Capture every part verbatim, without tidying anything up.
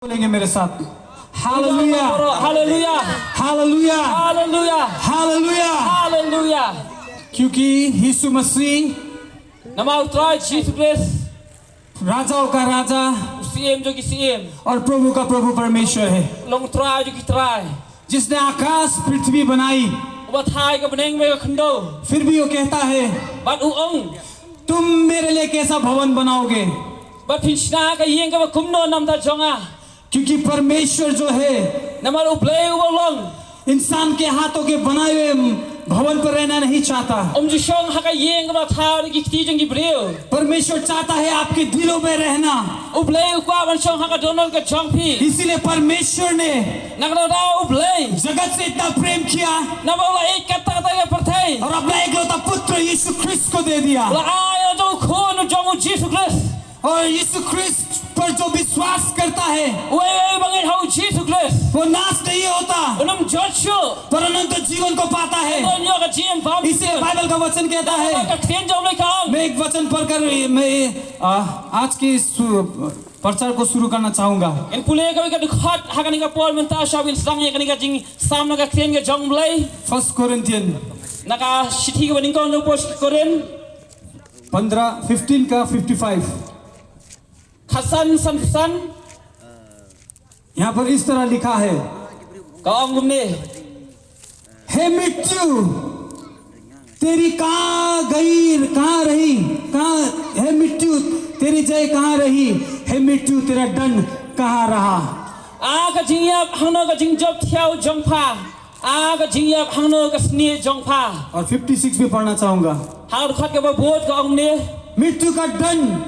बोलेंगे मेरे साथ, hallelujah, Haleluya. Hallelujah, Haleluya. Hallelujah. Haleluya. क्योंकि यीशु मसीह Namar u Trai Jisu Khrist, राजाओं का राजा u Siem jong ki siem, और प्रभु का प्रभु परमेश्वर है, long Trai jong ki trai. जिसने आकाश पृथ्वी बनाई। Uba thai ka bneng bad ka khyndew. फिर भी वो कहता है, Bad u ong, तुम मेरे लिए कैसा भवन बनाओगे? bad phin shna ka ïing kaba kumno namar jong nga? क्योंकि परमेश्वर जो है, Namar u Blei uba long, इंसान के हाथों के बनाए हुए भवन पर रहना नहीं चाहता। um ju shong ha ka ïing kaba thaw da ki kti jong ki briew. परमेश्वर चाहता है आपके दिलों में रहना। U Blei u kwah ban shong ha ka dohnud ka jong phi. इसीलिए परमेश्वर ने Na kata ka daw u Blei, जगत से इतना प्रेम किया namar u la ïeit katto katne ïa ka pyrthei, और अपना एकलौता पुत्र यीशु ख्रिस्त को दे दिया। u la ai ïa u khun u jong u Jisu Khrist. और यीशु ख्रिस्त पर जो विश्वास करता है, Uwei uwei uba ngeit ha u Jisu Khrist, वो नाश नहीं होता, un ym jot shuh. पर अनंत जीवन को पाता है। Hynrei un ïoh ka jingim bymjukut. इसे बाइबल का वचन कहता है। Ka ktien jong u Blei ka ong. मैं एक वचन पढ़कर मैं आ, आज की सु- प्रचार को शुरू करना चाहूंगा। Ngan pule kawei ka dkhot ha kane ka por mynta, shwa ban sdang ïa kane ka jingsam na ka ktien ka jong u Blei. First Corinthian Na ka shithi kaba nyngkong jong u Apostol Korinth, पंद्रह फिफ्टीन का fifty five. khatsan, sanphew san. यहाँ पर इस तरह लिखा है, Ka ong kumne. हे मृत्यु, तेरी कहाँ गई, कहाँ रही? कहाँ, हे मृत्यु, तेरी जय कहाँ रही? हे मृत्यु, तेरा दंड कहाँ रहा? A ka jingïap, hangno ka jingjop thiaw jong pha? A ka jingïap, hangno ka snieh jong pha? और फिफ्टी सिक्स भी पढ़ना चाहूंगा। Ha ka dkhot kaba bud ka ong kumne. मृत्यु का दंड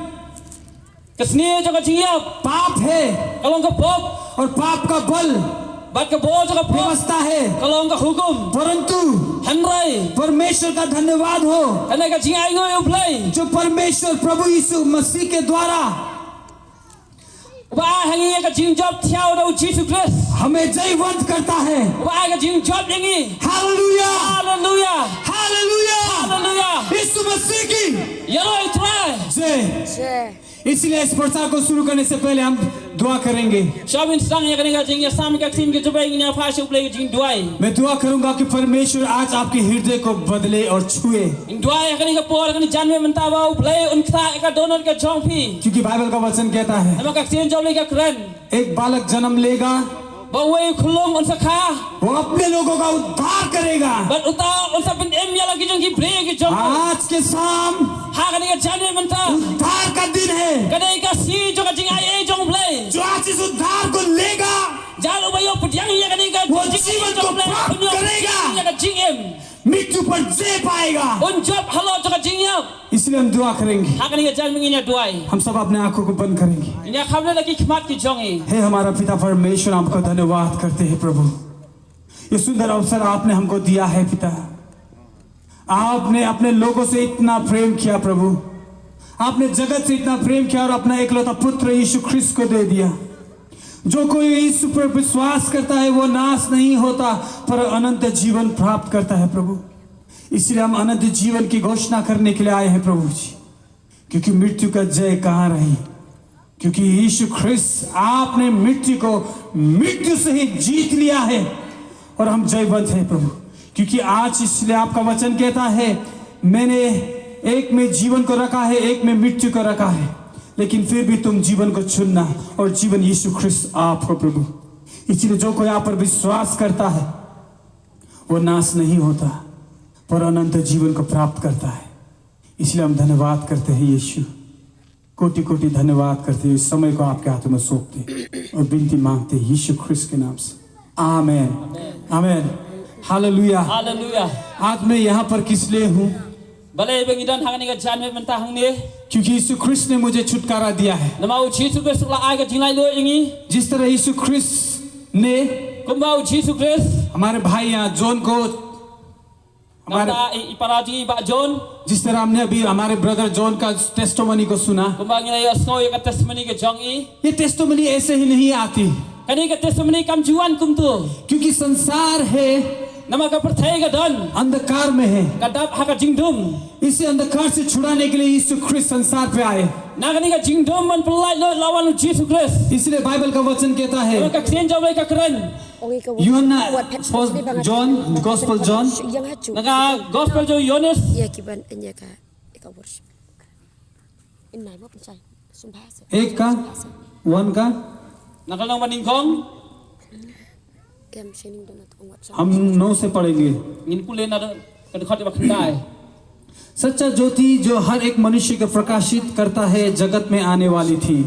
Ka snieh jong ka jingïap पाप है, ka long ka pop, और पाप का बल bad ka bor jong ka pop व्यवस्था है, ka long ka hukum. परंतु Hynrei परमेश्वर का धन्यवाद हो, kane ka jingainguh ïa u Blei, जो परमेश्वर प्रभु यीशु मसीह के द्वारा uba ai ha ngi ïa ka jingjop thiaw da u Jisu Khrist, हमें जयवंत करता है। uba ai ka jingjop ïa ngi. Hallelujah, Haleluya. Hallelujah, Haleluya. यीशु मसीह की Ïaroh ïa u Trai. जय। इसलिए इस प्रचार को शुरू करने से पहले हम दुआ करेंगे। Shwa ban sdang ïa kane ka jingïasam ka ktien ka jong u Blei, ngin ïa phai sha u Blei ka jingduwai. मैं दुआ करूंगा कि परमेश्वर आज आपके हृदय को बदले और छुए, Ngan duwai ha kane ka por, ha kane ka janmiet mynta, ba u Blei un ktah ïa ka dohnud ka jong phi. क्योंकि बाइबल का वचन कहता है, Namar ka ktien jong u Blei ka kren एक बालक जन्म लेगा, ba uwei u khyllung un sa kha, वो अपने लोगों का उद्धार करेगा। bad uta un sa pynim ïa la ki jong ki briew ki jong u. आज के शाम Ha kane ka janmiet mynta, उद्धार का दिन है। ka dei ka sngi jong ka jingaiei jong u Blei. जो आज इस उद्धार को लेगा, Jan uba ïoh pdiang ïa kane ka वो jingim जीवन jong को u Blei, प्राप्त un ïoh करेगा। pdiang ïa ka jingim. मृत्यु पर जय पाएगा। Un jop halor jong ka jingïap. इसलिए हम दुआ करेंगे। Ha kane ka janmiet ngin ïa duwai. हम सब अपने आंखों को बंद करेंगे। Ngin ïa kham leh la ki khmat ki jong ngi. हे हमारा पिता परमेश्वर, आपको धन्यवाद करते हैं प्रभु, ये सुंदर अवसर आपने हमको दिया है पिता। आपने अपने लोगों से इतना प्रेम किया प्रभु, आपने जगत से इतना प्रेम किया और अपना एकलौता पुत्र यीशु ख्रिस्त को दे दिया। जो कोई यीशु पर विश्वास करता है वो नाश नहीं होता, पर अनंत जीवन प्राप्त करता है प्रभु। इसलिए हम अनंत जीवन की घोषणा करने के लिए आए हैं प्रभु जी, क्योंकि मृत्यु का जय कहाँ रही? क्योंकि यीशु ख्रिस्त, आपने मृत्यु को मृत्यु से ही जीत लिया है और हम जयवंत हैं प्रभु। क्योंकि आज इसलिए आपका वचन कहता है, मैंने एक में जीवन को रखा है, एक में मृत्यु को रखा है, लेकिन फिर भी तुम जीवन को चुनना, और जीवन यीशु ख्रिस्त आप हो प्रभु। इसलिए जो कोई आप पर विश्वास करता है वो नाश नहीं होता, पर अनंत जीवन को प्राप्त करता है। इसलिए हम धन्यवाद करते हैं यीशु, कोटि कोटि धन्यवाद करते हैं। इस समय को आपके हाथों में सौंपते हैं और विनती मांगते हैं यीशु ख्रिस्त के नाम से, आमेन, आमेन। हालेलुया। Haleluya. आज मैं यहाँ पर किस लिए हूँ? Balei ba ngi don ha kane ka janmiet mynta hangne? क्योंकि यीशु ख्रिस्त ने मुझे छुटकारा दिया है। Namar u Jisu Khrist u la ai ka jinglait luid ïa ngi. जिस तरह यीशु ख्रिस्त ने Kumba u Jisu Khrist, हमारे भाई यहाँ जॉन को, हमारे, kata i, i para jong ngi Bah John. जिस तरह हमने अभी हमारे ब्रदर जॉन का टेस्टमनी को सुना, Kumba ngi la ïohsngew ïa ka testimony ka jong i. ये टेस्टमनी ऐसे ही नहीं आती, Kane ka testimony kam ju wan kumto. क्योंकि संसार है Namar ka pyrthei ka don, अंधकार में है। Ka dap ha ka jingdum. इसे अंधकार से छुड़ाने के लिए यीशु ख्रिस्त संसार पे आए। Na kane ka jingdum ban pyllait lut la wan u Jisu Khrist. इसलिए बाइबल का वचन कहता है, Namar ka ktien jong U Blei ka kren. Ïoannis, John, Gospel John. Na ka gospel jong u Ïoannis. एक का, वन का, Na ka lynnong banyngkong. हम नौ से पढ़ेंगे। Ngin pule na ka dkhot ba khyndai. सच्चा ज्योति जो हर एक मनुष्य को प्रकाशित करता है, जगत में आने वाली थी।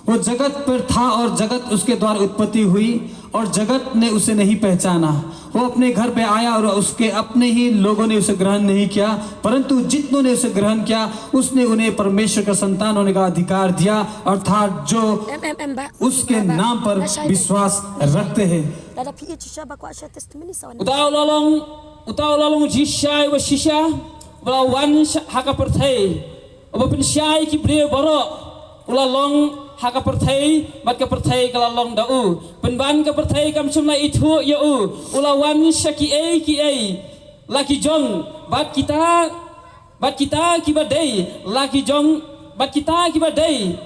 वो जगत पर था और जगत उसके द्वारा उत्पत्ति हुई और जगत ने उसे नहीं पहचाना। वो अपने घर पे आया और उसके अपने ही लोगों ने उसे ग्रहण नहीं किया, परंतु जितनों ने उसे ग्रहण किया, उसने उन्हें परमेश्वर का संतान होने का अधिकार दिया, अर्थात जो उसके नाम पर विश्वास रखते हैं। Uta u la long, uta u la long u jingshai uba shisha, uba la wan sha, ha ka pyrthei. Uba pynshai ki briew baroh, u la long ha ka pyrthei, bad ka pyrthei ka la long da u. Pynban ka pyrthei kam shym la ithuh ïa u, u la wan sha kiei kiei, la ki jong, bad kita, bad kita kiba dei, la ki jong, bad kita kiba dei,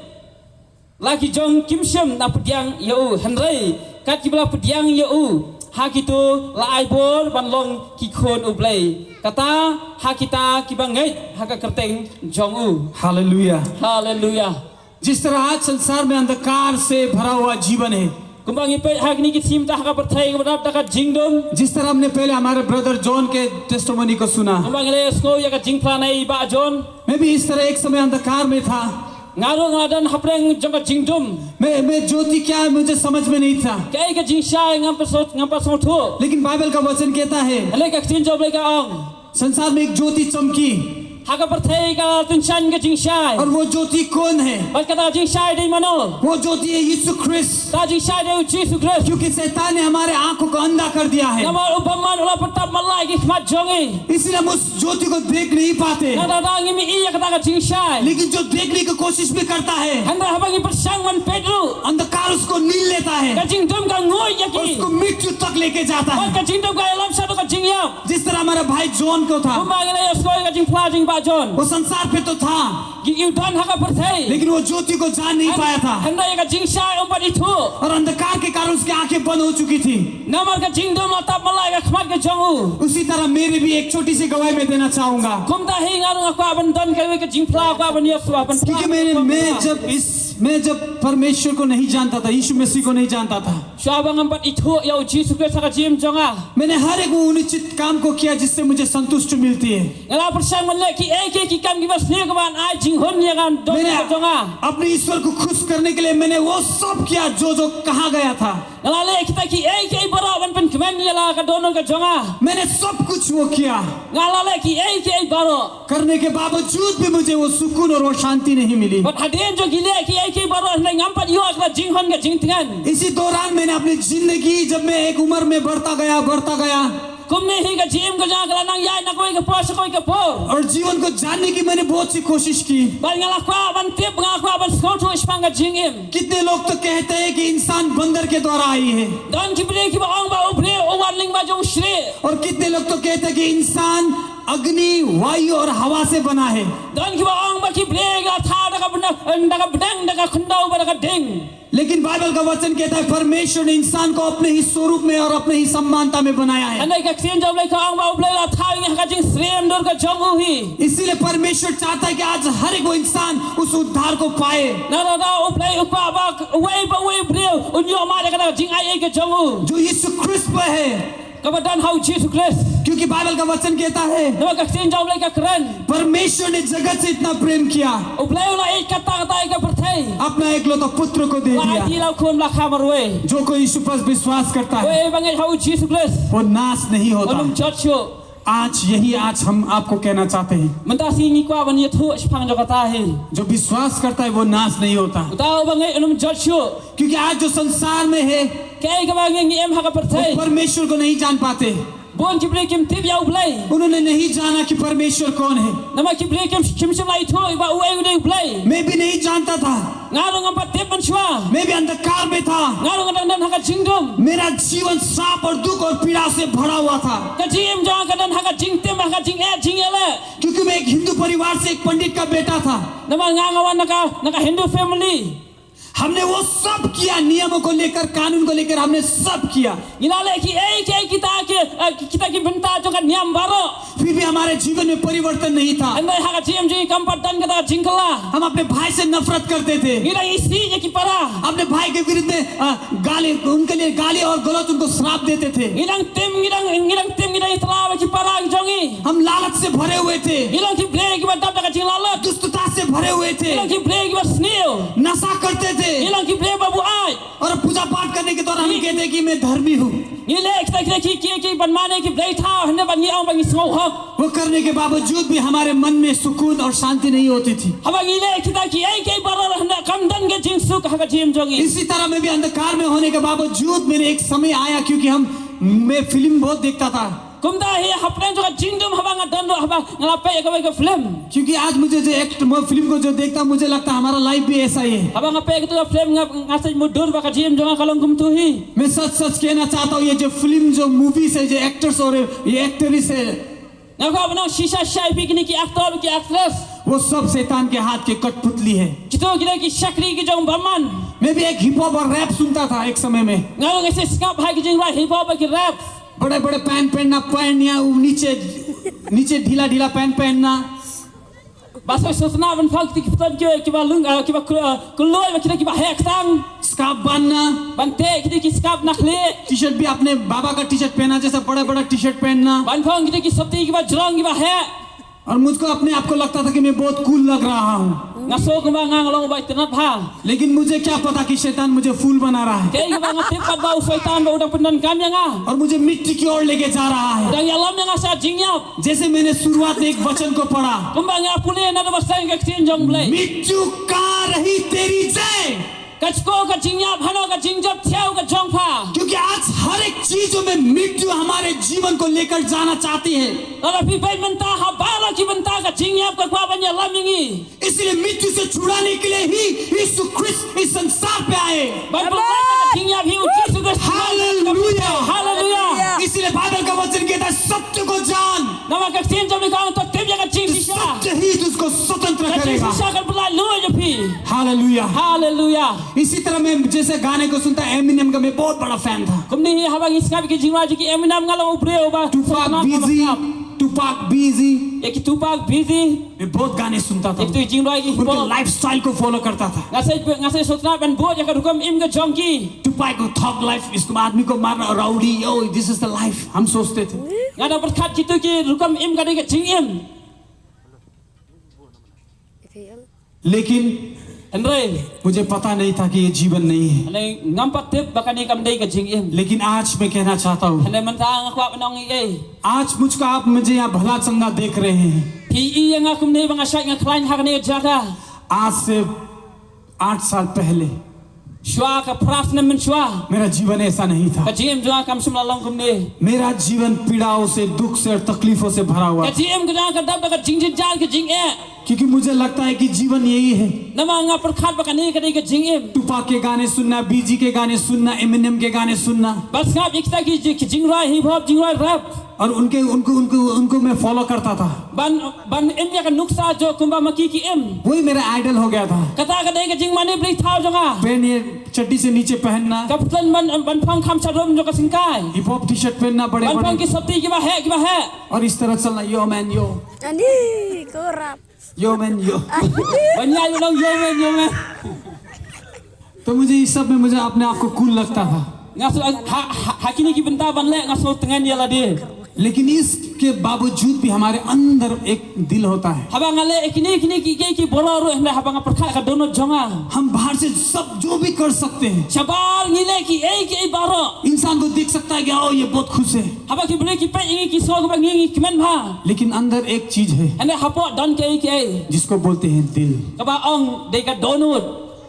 la ki jong kim shym la pdiang ïa u, hynrei kat kiba la pdiang ïa u, ha kito la ai bor ban long ki khun U Blei. Kata ha kita kiba ngeit ha ka kyrteng jong u. Hallelujah. Haleluya. जिस तरह आज संसार में अंधकार से भरा हुआ जीवन है, Kumba ngi peit ha kine ki thim ta ha ka pyrthei kaba dap da ka jingdum. जिस तरह हमने पहले हमारे ब्रदर जॉन के टेस्टिमनी को सुना, Kumba ngi la ïohsngew ïa ka jingphla na i Bah John. मैं भी इस तरह एक समय अंधकार में था। Nga ruh nga don hapdeng jong ka jingdum. मैं, मैं ज्योति क्या है मुझे समझ में नहीं था। Kaei ka jingshai ngam pat sngewthuh, ngam pat sngewthuh. लेकिन बाइबल का वचन कहता है, Hynrei ka ktien jong U Blei ka ong, संसार में एक ज्योति चमकी। Ha ka pyrthei ka tyngshaiñ ka jingshai. और वो ज्योति कौन है? Bad kata ka jingshai dei mano? वो ज्योति है यीशु ख्रिस्त। Kata ka jingshai dei u Jisu Khrist. क्योंकि शैतान ने हमारे आंखों को अंधा कर दिया है, Namar u bymman u la pyntap matlah ïa ki khmat jong ngi. इसलिए हम उस ज्योति को देख नहीं पाते। Nangta ngim i ïa kata ka jingshai. लेकिन जो देखने की कोशिश भी करता है, Hynrei haba ngi pyrshang ban peit ruh, अंधकार उसको नील लेता है, ka jingdum ka nguid ïa ki. उसको मृत्यु तक लेके जाता है। Bad ka jingdum ka ïalam sha ka jingïap. जिस तरह हमारा भाई जॉन को था, Kumba ngi la ïohsngew ïa ka jingphla jong i Bah John. वो संसार पे तो था, Ki, u don ha ka pyrthei. लेकिन वो ज्योति को जान नहीं पाया था। Hynrei ka jingshai um pat ithuh. और अंधकार के कारण उसकी आंखें बंद हो चुकी थी। Namar ka jingdum la tap matlah ïa ka khmat ka jong u. उसी तरह मेरी भी एक छोटी सी गवाही मैं देना चाहूंगा। Kumta hi nga ruh nga kwah ban don kawei ka jingphla, kwah ban ïoh shuwa ban. क्योंकि मैंने, मैं जब इस, मैं जब परमेश्वर को नहीं जानता था, यीशु मसीह को नहीं जानता था, Shuwa ba ngam pat ithuh ïa u Jisu Khrist ha ka jingim jong nga, मैंने हर एक वो उचित काम को किया जिससे मुझे संतुष्टि मिलती है। Nga la pyrshang ban leh kiei kiei ki kam kiba sniew kiban ai jinghun ïa ka dohnud ka jong nga। मैंने अपने ईश्वर को खुश करने के लिए मैंने वो सब किया जो जो कहा गया था। Nga la leh kita kiei kiei baroh ban pynkmen ïa la ka dohnud ka jong nga। मैंने सब कुछ वो किया। Nga la leh kiei kiei baroh। करने के बावजूद भी मुझे वो सुकून और वो शांति नहीं मिली। Bad hadien jong ki leh kiei kiei baroh hynrei ngam pat ïoh ïa ka jinghun ka jingtngen। इसी दौरान मैंने अपनी जिंदगी, जब मैं एक उम्र में बढ़ता गया, बढ़ता गया, Kumne hi ka jingim ka jong nga ka la nang ïaid na kawei ka por sha kawei ka por। और जीवन को जानने की मैंने बहुत सी कोशिश की। Bad nga la kwah ban tip, nga la kwah ban sngewthuh shaphang ka jingim। कितने लोग तो कहते हैं कि इंसान बंदर के द्वारा आई है। Don ki briew kiba ong ba u briew u wan lyngba jong u shrieh। और कितने लोग तो कहते हैं कि इंसान अग्नि, वायु और हवा से बना है। Don kiba ong ba ki briew ki la thaw da ka bna-, da ka bneng, da ka khyndew bad da ka ding। लेकिन बाइबल का वचन कहता है, परमेश्वर ने इंसान को अपने ही स्वरूप में और अपने ही समानता में बनाया है। Hynrei ka ktien jong u Blei ka ong ba u Blei u la thaw ïa ngi ha ka jingsyriem dur ka jong u hi। इसीलिए परमेश्वर चाहता है कि आज हर एक वो इंसान उस उद्धार को पाए। Nangta u Blei u kwah ba uwei pa uwei u briew un ïoh mad ïa kata ka jingai ei ka jong u। जो यीशु ख्रिस्त पर है। Kaba don ha u Jisu Khrist। क्योंकि बाइबल का वचन कहता है, Namar ka ktien jong u Blei ka kren, परमेश्वर ने जगत से इतना प्रेम किया, U Blei u la ïeit katta katta ïa ka pyrthei, अपना एकलौता पुत्र को दे दिया, ba ai ïa u khun ba la kha marwei। जो कोई यीशु पर विश्वास करता है, Uwei ba ngeit ha u Jisu Khrist, वो नाश नहीं होता। Un ym jot shuh। आज यही आज हम आपको कहना चाहते हैं। Mynta sngi ngi kwah ban ïathuh shaphang jong kata hi। जो विश्वास करता है वो नाश नहीं होता। Uta uba ngeit un ym jot shuh। क्योंकि आज जो संसार में है, Kaei kaba ngi, ngi im ha ka pyrthei, वो परमेश्वर को नहीं जान पाते। Bun ki briew kim tip ïa U Blei. उन्होंने नहीं जाना कि परमेश्वर कौन है। Namar ki briew kim, kim shym la ithuh ba uei u dei U Blei. मैं भी नहीं जानता था। Nga ruh ngam pat tip mynshuwa. मैं भी अंधकार में था। Nga ruh nga dang don ha ka jingdum. मेरा जीवन श्राप और दुख और पीड़ा से भरा हुआ था। Ka jingim jong nga ka don ha ka jingtim, ha ka jingeh jingïaleh. क्योंकि मैं एक हिंदू परिवार से एक पंडित का बेटा था। Namar nga nga wan na ka, na ka Hindu family. हमने वो सब किया, नियमों को लेकर, कानून को लेकर हमने सब किया। Ngi la leh kiei kiei kita ki, eh, kita ki bynta jong ka niam baroh. फिर भी हमारे जीवन में परिवर्तन नहीं था। Hynrei ha ka jingim jong ngi kam pat don kata ka jingkylla. हम अपने भाई से नफरत करते थे। Ngi dang isih ïa ki para. अपने भाई के विरुद्ध में, अ, गाली, उनके लिए गाली और गलौज, उनको श्राप देते थे। Ngi dang tim, ngi dang, ngi dang tim, ngi dang ïatylli ïa ki para jong ngi. हम लालच से भरे हुए थे। Ngi long ki briew kiba dap da ka jinglahlot. दुष्टता से भरे हुए थे। Ngi long ki briew kiba sniew. नशा करते थे। Ngi long ki briew ba buaid. और पूजा पाठ करने के दौरान हम कहते कि मैं धर्मी हूँ। Ngi leh kita kita ki, ki, ki ban mane ki bleithaw, hynrei ban ngi ong ba ngi sngewhok. वो करने के बावजूद भी हमारे मन में सुकून और शांति नहीं होती थी। Haba ngi leh kita kiei kiei baroh, hynrei kam don ka jingsuk ha ka jingim jong ngi. इसी तरह मैं भी अंधकार में होने के बावजूद मैंने एक समय आया, क्योंकि हम, मैं फिल्म बहुत देखता था। Kumta hi hapdeng jong ka jingdum haba nga don ruh, haba nga la peit ïa kawei ka film. क्योंकि आज मुझे जो एक्ट, मैं फिल्म को जो देखता, मुझे लगता हमारा लाइफ भी ऐसा ही है। Haba nga peit ïa katu ka film nga, nga sngewmudui ba ka jingim jong nga ka long kumtu hi. मैं सच सच कहना चाहता हूँ, ये जो फिल्म, जो मूवीज है, जो एक्टर्स और ये एक्ट्रेस है, Nga kwah ban ong shisha shisha ïa phi, kine ki actor ki actress. वो सब शैतान के हाथ के कठपुतली है। Kito ki dei ki shakri ki jong u bymman. मैं भी एक हिप हॉप और रैप सुनता था एक समय में। Nga ruh nga shu sngap ha ki jingrwai hip hop bad ki rap. बड़े बड़े पैंट पहनना, पैंट या वो नीचे, नीचे ढीला ढीला पैंट पहनना। Ba sngewsynei ban phong kita ki patlun ki, kiba lung, eh, kiba kul-, eh, kuloi, ba kita kiba heh ktang. Scarf बांधना। Ban teh kita ki scarf na khlieh. T shirt भी अपने बाबा का टी शर्ट पहना, जैसा बड़ा बड़ा T shirt पहनना। Ban phong kita ki sopti kiba jrong kiba heh. और मुझको अपने आप को लगता था कि मैं बहुत कूल लग रहा हूँ। Nga sngew kumba nga nga long uba itynnad bha. लेकिन मुझे क्या पता कि शैतान मुझे फूल बना रहा है। Kaei kaba nga tip pat ba u Soitan ba u dang pyndonkam ïa nga. और मुझे मिट्टी की ओर लेके जा रहा है। U dang ïalam ïa nga sha jingïap. जैसे मैंने शुरुआत में एक वचन को पढ़ा, Kumba nga pule na da ba seng ka ktien jong U Blei. मिट्टी, कहाँ रही तेरी जय? Ka shkor ka jingïap, hano ka jingjop thiaw ka jong pha? क्योंकि आज हर एक चीजों में मृत्यु हमारे जीवन को लेकर जाना चाहती है। Lada phi peit mynta ha baroh ki bynta ka jingïap ka kwah ban ïalam ïa ngi. इसलिए मृत्यु से छुड़ाने के लिए ही यीशु ख्रीस्त इस संसार पे आए। Ban pynlait na ka jingïap hi u Jisu Khrist. Hallelujah. Haleluya. इसलिए बाइबल का वचन कहता है, सत्य को जान, Namar ka ktien jong U Blei ka ong to tip ïa ka jingshisha. सत्य ही तुझको स्वतंत्र Ka करेगा। Jingshisha kan pynlait lut ïa phi. Hallelujah. Haleluya. इसी तरह मैं जैसे गाने को सुनता, एमिनेम का मैं बहुत बड़ा फैन था। Kumne hi haba ngi sngap ïa ki jingrwai jong ki Eminem nga long u briew uba टुपाक बिगी, टुपाक बिगी। Ïa ki Tupac, Biggie. मैं बहुत गाने सुनता था। Ïa ki jingrwai ki hip hop. उनके लाइफस्टाइल को फॉलो करता था। Nga sngewsynei, nga sngewsynei ban bud ïa ka rukom im ka jong ki. टुपाक को थग लाइफ, इसको आदमी को मारना, राउडी, यो, this is the life, हम सोचते थे। Nga dang pyrkhat kito ki rukom im ka dei ka jingim. लेकिन Hynrei, मुझे पता नहीं था कि ये जीवन नहीं है। Hynrei ngam pat tip ba kane kam dei ka jingim. लेकिन आज मैं कहना चाहता हूँ, Hynrei mynta nga kwah ban ong ei ei. आज मुझको आप मुझे यहाँ भला चंगा देख रहे हैं। Phi i ïa nga kumne ba nga shait nga khlaiñ ha kane ka jaka. आज से आठ साल पहले Shuwa ka phra snem mynshuwa, मेरा जीवन ऐसा नहीं था। Ka jingim jong nga kam shym la long kumne. मेरा जीवन पीड़ाओं से, दुख से और तकलीफों से भरा हुआ Ka था। jingim ka jong nga ka dap da ka jingjynjar, ka jingeh. क्योंकि मुझे लगता है कि जीवन यही है। Namar nga pyrkhat ba kane ka dei ka jingim. टुपाक के गाने सुनना, बीजी के गाने सुनना, एमिनेम के गाने सुनना। Ban sngap ïa kita ki, ki jingrwai hip hop, jingrwai rap. और उनके, उनको, उनको, उनको मैं फॉलो करता था। Ban, ban im ïa ka nuksa jong kumba ma ki ki im. वही मेरा आइडल हो गया था। Kata ka dei ka jingmane bleithaw jong nga. Pant ये चड्डी से नीचे पहनना। Ka patlun ban, ban phong kham sharum jong ka syngkai. Hip hop T shirt पहनना बड़े बड़े। Ban phong ki sopti kiba heh, kiba heh. और इस तरह चलना, yo man yo. Ani, korap. Yo man, yo। Ban ïa ïa long yo man, yo man। तो मुझे इस सब में मुझे अपने आप को कूल लगता था। Nga sngew ha, ha, ha kine ki bynta ban leh nga sngew tngen ïa lade। लेकिन इसके बावजूद भी हमारे अंदर एक दिल होता है। Haba nga leh kine kine ki, ki, ki bor ruh, hynrei haba nga pyrkhat ka dohnud jong nga। हम बाहर से सब जो भी कर सकते हैं। Shabar ngi leh kiei kiei baroh। इंसान को देख सकता है कि ओ ये बहुत खुश है। Haba ki briew ki peit ïa ngi ki sngew ba ngi ngi kmen bha। लेकिन अंदर एक चीज है। Hynrei hapoh don kiei kiei। जिसको बोलते हैं दिल। Kaba ong dei ka dohnud।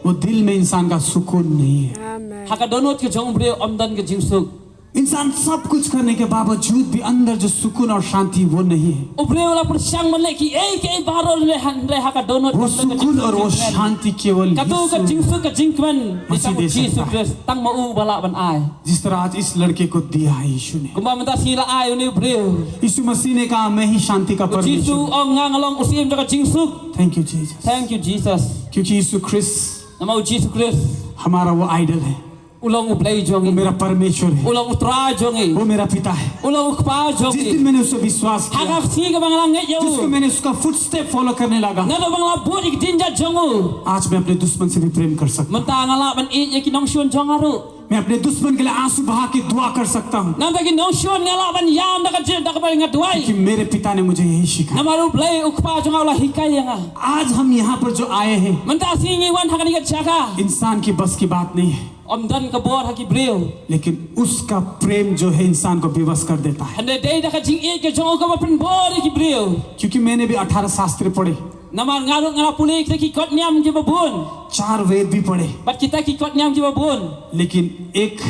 वो दिल में इंसान का सुकून नहीं है। Amen। Ha ka dohnud ka jong u briew ym don ka jingsuk। इंसान सब कुछ करने के बावजूद भी अंदर जो सुकून और शांति, वो नहीं है। U briew u la pyrshang ban leh kiei kiei baroh, hynrei ha ka dohnud, वो सुकून और वो शांति केवल, kato ka jingsuk ka jingkmen, masi de sakta, tang ma u ba lah ban ai. जिस तरह आज इस लड़के को दिया है यीशु ने, kumba mynta sngi la ai une u briew. यीशु मसीह ने कहा, मैं ही शांति का परमेश्वर हूँ। U Jisu u ong, nga nga long u Syiem jong ka jingsuk. Thank you, Jesus. Thank you, Jesus. क्योंकि यीशु ख्रिस्त, namar u Jisu Khrist, हमारा वो आइडल है। U long u Blei jong ngi. वो मेरा परमेश्वर है। U long u Trai jong ngi. वो मेरा पिता है। U long u Kpa jong ngi. जिस दिन मैंने उसको विश्वास किया, ha ka sngi kaba nga la ngeit ïa u, जिसको मैंने उसका फुटस्टेप फॉलो करने लगा, naduh ba nga la bud ïa ki jingïaid jong u, आज मैं अपने दुश्मन से भी प्रेम कर सकता हूँ। Mynta nga lah ban ïeit ïa ki nongshun jong nga ruh. मैं अपने दुश्मन के लिए आंसू बहा के दुआ कर सकता हूँ। Namar ki nongshun nga lah ban ïam da ka jingïeit, da kaba nga duwai. क्योंकि मेरे पिता ने मुझे यही सिखाया। Namar u Blei u Kpa jong nga u la hikai ïa nga. आज हम यहाँ पर जो आए हैं, mynta sngi ngi wan ha kane ka jaka, इंसान की बस की बात नहीं है, ym don ka bor ha ki briew, लेकिन उसका प्रेम जो है इंसान को बेबस कर देता है। Hynrei dei da ka jingïeit ka jong u kaba pynbor ïa ki briew. क्योंकि मैंने भी अठारह शास्त्र पढ़े, namar nga ruh nga la pule kita ki kot niam kiba bun, चार वेद भी पढ़े, bad kita ki kot niam kiba bun, लेकिन एक,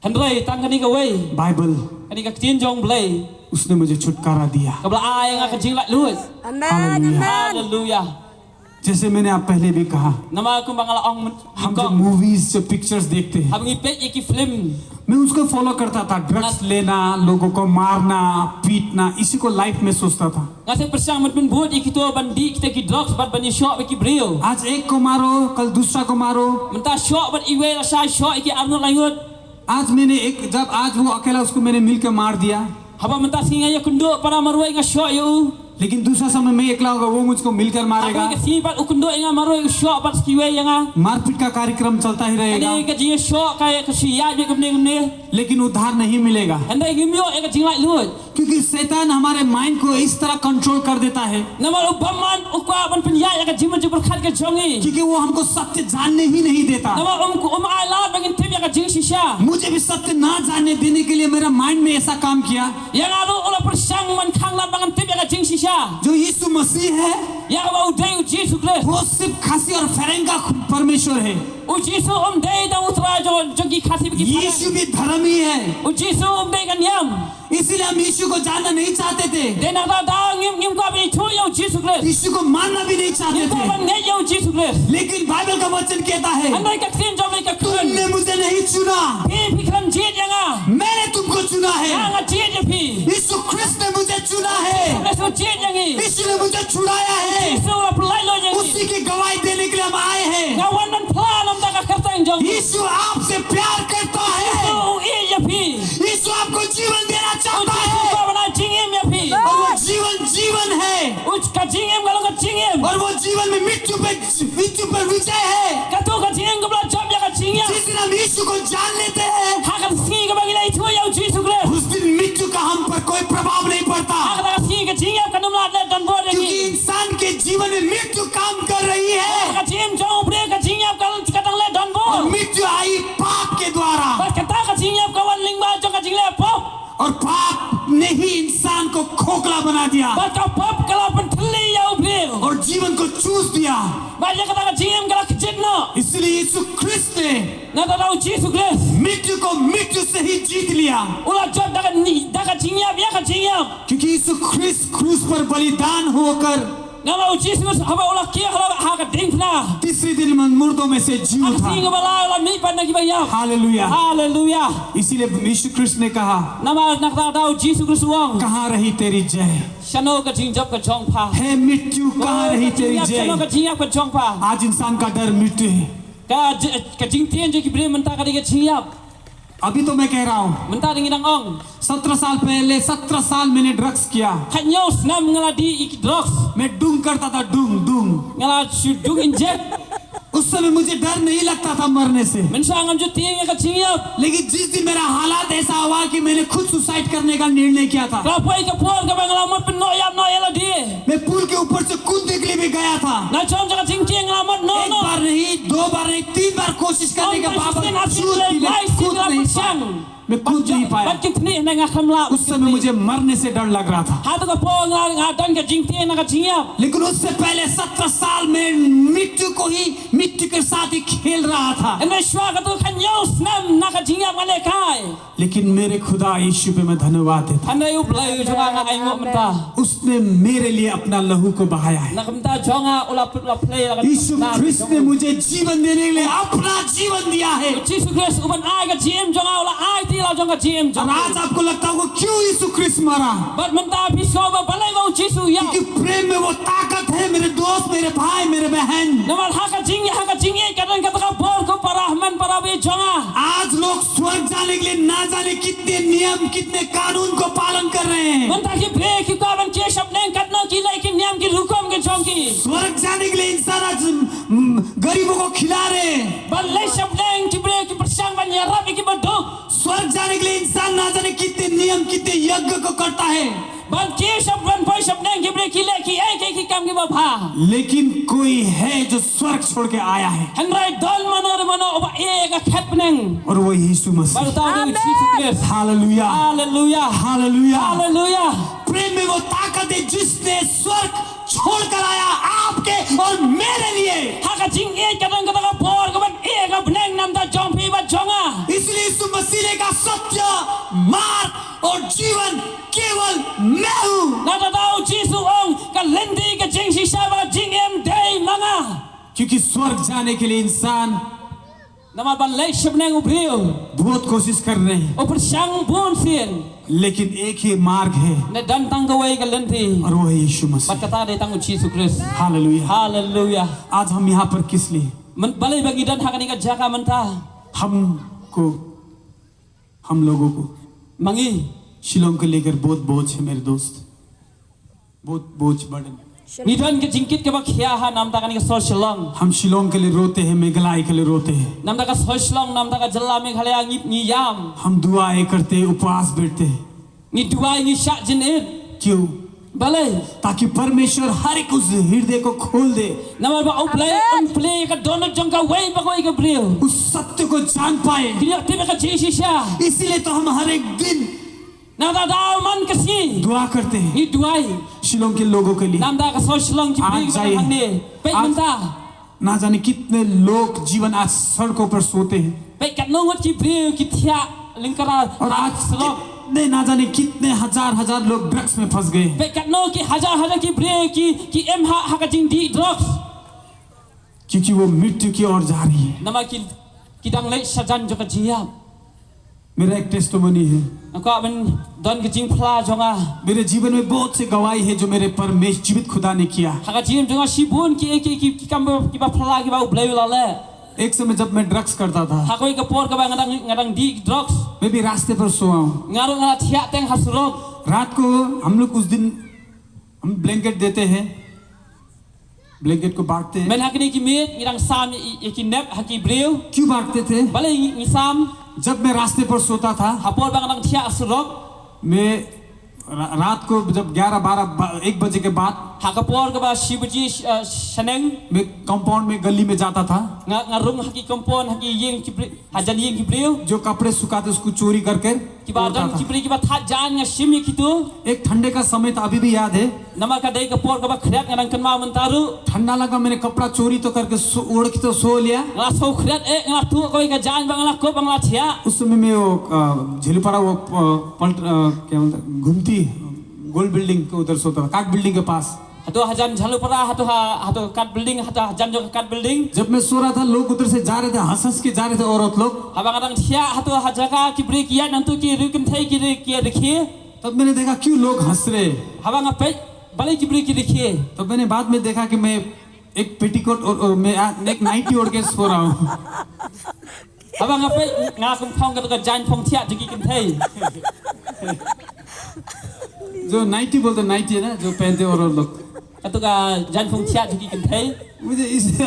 hynrei tang kane kawei, Bible, kane ka Ktien jong u Blei, उसने मुझे छुटकारा दिया। Kaba la ai ïa nga ka jinglaitluid. Amen. Hallelujah. Haleluia. जैसे मैंने आप पहले भी कहा, namar kumba nga la ong, हम जो मूवीज, जो पिक्चर्स देखते हैं, haba ngi peit ïa ki film, मैं उसको फॉलो करता था। ड्रग्स लेना, लोगों को मारना, पीटना, इसी को लाइफ में सोचता था। Nga shu pyrshang ban pynbud ïa kito, ban dih kita ki drugs bad ban ïashoh bad ki briew. आज एक को मारो, कल दूसरा को मारो। Mynta shoh bad iwei, lashai shoh ïa ki arngut laingut. आज मैंने एक, जब आज वो अकेला, उसको मैंने मिलकर मार दिया। Haba mynta sngi nga ïakynduh para marwei, nga shoh ïa u. लेकिन दूसरा समय मैं एकला होगा, वो मुझको मिलकर मारेगा। Haba ka sngi pat u kynduh ïa nga marwei, u shoh pat sa kiwei ïa nga. मारपीट का कार्यक्रम चलता ही रहेगा। Kane ka jingïashoh ka, ka shu ïaid kumne kumne. लेकिन उद्धार नहीं मिलेगा। Hynrei ngim ïoh ïa ka jinglaitluid. क्योंकि शैतान हमारे माइंड को इस तरह कंट्रोल कर देता है। Namar u bymman u kwah ban pynïaid ïa ka jingmut jingpyrkhat ka jong ngi. क्योंकि वो हमको सत्य जानने ही नहीं देता। Namar um, um ai lad ba ngin tip ïa ka jingshisha. मुझे भी सत्य ना जानने देने के लिए मेरा माइंड में ऐसा काम किया। Ïa nga ruh u la pyrshang ban khang lad ba ngan tip ïa ka jingshisha. जो यीशु मसीह है, ïa kaba u dei u Jisu Khrist. वो सिर्फ खासी और फेरेंग का परमेश्वर है। U Jisu um dei tang u Trai jong, jong ki Khasi bad ki Phareng. यीशु भी धर्मी है। U Jisu um dei ka niam. इसीलिए हम यीशु को जानना नहीं चाहते थे। Te nangta da ngim, ngim kwah ban ithuh ïa u Jisu Khrist. यीशु को मानना भी नहीं चाहते थे। Ngim kwah ban ngeit ïa u Jisu Khrist. लेकिन बाइबल का वचन कहता है, hynrei ka Ktien jong U Blei ka kren, तुमने मुझे नहीं चुना, phi, phi khlem jied ïa nga. मैंने तुमको चुना है। Nga, nga jied ïa phi. यीशु ख्रिस्त ने मुझे चुना है। Khrist u jied ïa ngi. यीशु ने मुझे छुड़ाया है। Jisu u la pyllait lut ïa ngi. उसी की गवाही देने के लिए हम आए हैं। Nga wan ban phla namar ka kyrteng jong u. यीशु आपसे प्यार करता है। Jisu u ïeit ïa phi. यीशु आपको जीवन देना चाहता है। U Jisu u kwah ban ai jingim ïa phi. और वो जीवन जीवन है। U, ka jingim ka long ka jingim. और वो जीवन में मृत्यु पे, मृत्यु पर विजय है। Kato ka jingim kaba la jop ïa ka jingïap. जिस दिन हम यीशु को जान लेते हैं, ha ka sngi kaba ngi la ithuh ïa u Jisu Khrist, उस दिन मृत्यु का हम पर कोई प्रभाव नहीं पड़ता। Ha kata ka sngi ka jingïap kam leit don bor ïa ngi. क्योंकि इंसान के जीवन में मृत्यु काम कर रही है। Ka jingim jong u briew, ka jingïap ka, ka dang leit don bor. और मृत्यु आई पाप के द्वारा। Bad kata ka jingïap ka wan lyngba jong ka jingleh pop. और पाप ने ही इंसान को खोखला बना दिया। Bad ka pop ka la pynthylli ïa u briew. और जीवन को चूस दिया। Bad ïa kata ka jingim ka la kjit noh. इसलिए यीशु ख्रिस्त ने, nangta da u Jisu Khrist, मृत्यु को मृत्यु से ही जीत लिया। U la jop da ka ni, da ka jingïap ïa ka jingïap. क्योंकि यीशु ख्रिस्त क्रूस पर बलिदान होकर, namar u Jisu Khrist haba u la kiew ha ka diengphna, तीसरे दिन मुर्दों में से जी उठा। Ha ka sngi kaba lai u la mih pat na kiba ïap. Hallelujah. Haleluia. इसीलिए यीशु ख्रिस्त ने कहा, namar nangta da u Jisu Khrist u ong, कहाँ रही तेरी जय? Shano ka jingjop ka jong pha? हे मृत्यु, कहाँ रही तेरी जय? Shano ka jingïap ka jong pha? आज इंसान का डर मृत्यु है। Ka ji-, ka jingtieng jong ki briew mynta ka dei ka jingïap. अभी तो मैं कह रहा हूँ, mynta ngi dang ong. सत्रह साल पहले, सत्रह साल मैंने ड्रग्स किया। Khathynñiew snem nga la dih ïa ki drugs. मैं डूंग करता था, डूंग, डूंग। Nga la shu dung inject. उस समय मुझे डर नहीं लगता था मरने से। Mynshwa ngam ju tieng ïa ka jingïap. लेकिन जिस दिन मेरा हालात ऐसा हुआ कि मैंने खुद सुसाइड करने का निर्णय किया था। Ka la poi ka por kaba nga la mut pynnoh ïap noh ïa lade. मैं पुल के ऊपर से कूदने के लिए भी गया था। Na jrong jong ka jingtieng nga la mut noh noh. एक बार नहीं, दो बार नहीं, तीन बार कोशिश करने के बावजूद भी मैं कूद नहीं पाया। मैं कूद नहीं पाया। Bad kine nga khlem lah. उस समय मुझे मरने से डर लग रहा था। Hato ka por nga, nga don ka jingtieng na ka jingïap. लेकिन उससे पहले सत्रह साल में मृत्यु को ही, मृत्यु के साथ ही खेल रहा था। Hynrei shuwa kato khathynñiew snem na ka jingïap Nga lehkai. लेकिन मेरे खुदा यीशु पे मैं धन्यवाद देता हूँ। Hynrei U Blei u jong nga nga ainguh mynta. उसने मेरे लिए अपना लहू को बहाया है। Na ka bynta jong nga u la put la plie la ka. यीशु ख्रिस्त ने मुझे जीवन देने के लिए अपना जीवन दिया है। Jisu Khrist u ban ai ka jingim jong nga u la ai te la jong ka jingim jong. और आज आपको लगता होगा क्यों यीशु ख्रिस्त मरा? Bad mynta phi sngew ba balei ba u Jisu u ïap. क्योंकि प्रेम में वो ताकत है मेरे दोस्त, मेरे भाई, मेरे बहन। Namar ha ka jing ha ka jingïeit ka don kata ka bor ko para hynmen para beiñ jong nga. आज लोग स्वर्ग जाने के लिए ना जाने कितने नियम, कितने कानून को पालन कर रहे हैं। Mynta ki briew ki kwah ban kiew shapdeng katno ki leh ki niam ki rukom ki jong ki. स्वर्ग जाने के लिए इंसान आज, हम्म, गरीबों को खिला रहे हैं। Ban leh shapdeng ki briew ki pyrshang ban ïarap ïa ki baduk. स्वर्ग जाने के लिए इंसान ना जाने कितने नियम, कितने यज्ञ को करता है। Ban kiew shap ban poi shapdeng ki briew ki leh kiei kiei ki kam kiba bha. लेकिन कोई है जो स्वर्ग छोड़ के आया है। Hynrei don mano re mano uba ïeh ïa ka khet bneng. और वो यीशु मसीह। Bad uta u dei u Jisu Khrist. Hallelujah. Haleluya. Hallelujah. Haleluya. प्रेम में वो ताकत है जिसने स्वर्ग छोड़कर आया आपके और मेरे लिए। Ha ka jingïeit ka don kata ka bor ka ban ïeh ïa ka bneng namar jong phi bad jong nga. इसलिए यीशु मसीह ने कहा सत्य, मार्ग और जीवन केवल मैं हूँ। Na kata u Jisu u ong ka lynti ka jingshisha bad ka jingim dei ma nga. क्योंकि स्वर्ग जाने के लिए इंसान Namar ban leh shapdeng u briew बहुत कोशिश कर रहे हैं, u pyrshang bun sien. लेकिन एक ही मार्ग है, Hynrei don tang kawei ka lynti. और वो है यीशु Bad मसीह। Kata dei tang u Jisu Khrist. Hallelujah. Haleluya. आज हम यहाँ पर किस लिए? Myn- balei ba ngi don ha kane ka jaka mynta? हमको, हम लोगों को Ma ngi. शिलोंग को लेकर बहुत बोझ है मेरे दोस्त, बहुत बोझ, burden. Ngi don ka jingkit kaba khia ha namar kane ka sor Shillong. हम शिलोंग के लिए रोते हैं, मेघालय के लिए रोते हैं। Namar ka sor Shillong, namar ka jylla Meghalaya ngi ngi ïam. हम दुआएं करते हैं, उपवास बैठते हैं। Ngi duwai ngi shah jingit. क्यों? Balei? ताकि परमेश्वर हर एक उस हृदय को खोल दे। Namar ba U Blei un plie ka dohnud jong kawei pa kawei ka briew. उस सत्य को जान पाए। Kin ïoh tip ïa ka jingshisha. इसीलिए तो हम हर एक दिन Nangta da man ka sngi दुआ करते हैं ngi duwai. शिलोंग के लोगों के लिए। Namta ka sor Shillong ki briew ki ba hangne. Peit mynta. ना जाने कितने लोग जीवन आज सड़कों पर सोते हैं। Peit katno ngut ki briew ki thiah lyngkara surok. और आज कितने ना जाने कितने हजार हजार लोग ड्रग्स में फंस गए हैं। Peit katno ki hajar hajar ki briew ki ki im ha ha ka jingdih drugs. क्योंकि वो मृत्यु की ओर जा रही है। Namar ki ki dang leit shajan jong ka jingïap. मेरा एक टेस्टिमनी है। Nga kwah ban don ka jingphla jong nga. मेरे जीवन में बहुत से गवाही है जो मेरे परमेश जीवित खुदा ने किया। Ha ka jingim jong nga shibun ki ki ki ki kam ba ki ba phla ki ba U Blei u la leh. एक समय जब मैं ड्रग्स करता था, Ha kawei ka por kaba nga dang nga dang dih drugs. मैं भी रास्ते पर सोया हूँ। Nga ruh nga thiah teng ha surok. रात को हम लोग उस दिन हम ब्लैंकेट देते हैं, ब्लैंकेट को बांटते हैं। Mynhynnin ha kine ki miet ngi dang sam ïa ki nep ha ki briew. क्यों बांटते थे? Balei ngi sam? जब मैं रास्ते पर सोता था, Ha por ba nga dang thiah surok. मैं रा-, रात को जब ग्यारह बारह बा-, एक बजे के बाद, Ha ka por kaba shi baje sh- uh, shaneng. मैं कंपाउंड में, गली में जाता था। Nga nga rung ha ki compound ha ki ïing ki briew. Hajan ïing ki briew. जो कपड़े सुखाते उसको चोरी करके Ki ba hajan ki briew ki ba thad jaiñ nga shim ïa kito. एक ठंडे का समय था, अभी भी याद है। Namar ka dei ka por kaba khriat nga dang kynmaw mynta ruh. ठंडा लगा, मैंने कपड़ा चोरी तो करके सो, ओढ़ के तो सो लिया। Nga la sngewkhriat eh nga la tuh kawei ka jaiñ ba nga la kup ba nga la thiah. उस समय में वो, अ, झीलूपाड़ा वो, अ, पलट, अ, क्या बोलते हैं, घुमती गोल बिल्डिंग के उधर सोता था, काठ बिल्डिंग के पास। Hato hajan Jhalupara, hato ha, hato kat building, hato hajan jong kat building. जब मैं सो रहा था, लोग उधर से जा रहे थे, हंस हंस के जा रहे थे, औरत लोग। Haba nga dang thiah hato ha jaka ki briew ki ïaid nangtu ki riewkynthei ki ri- ki rkhie. तब मैंने देखा, क्यों लोग हंस रहे हैं? Haba nga peit balei ki briew ki rkhie. तब मैंने बाद में देखा कि मैं एक पेटीकोट और, और मैं आ- एक नाइटी ओढ़ के सो रहा हूँ। Haba nga peit nga kum phong kato ka jaiñ phong thiah jong ki kynthei. जो नाइटी बोलते, नाइटी है ना, जो पहनते हैं औरत लोग। Kato ka jaiñ phong thiah jong ki kynthei. मुझे इस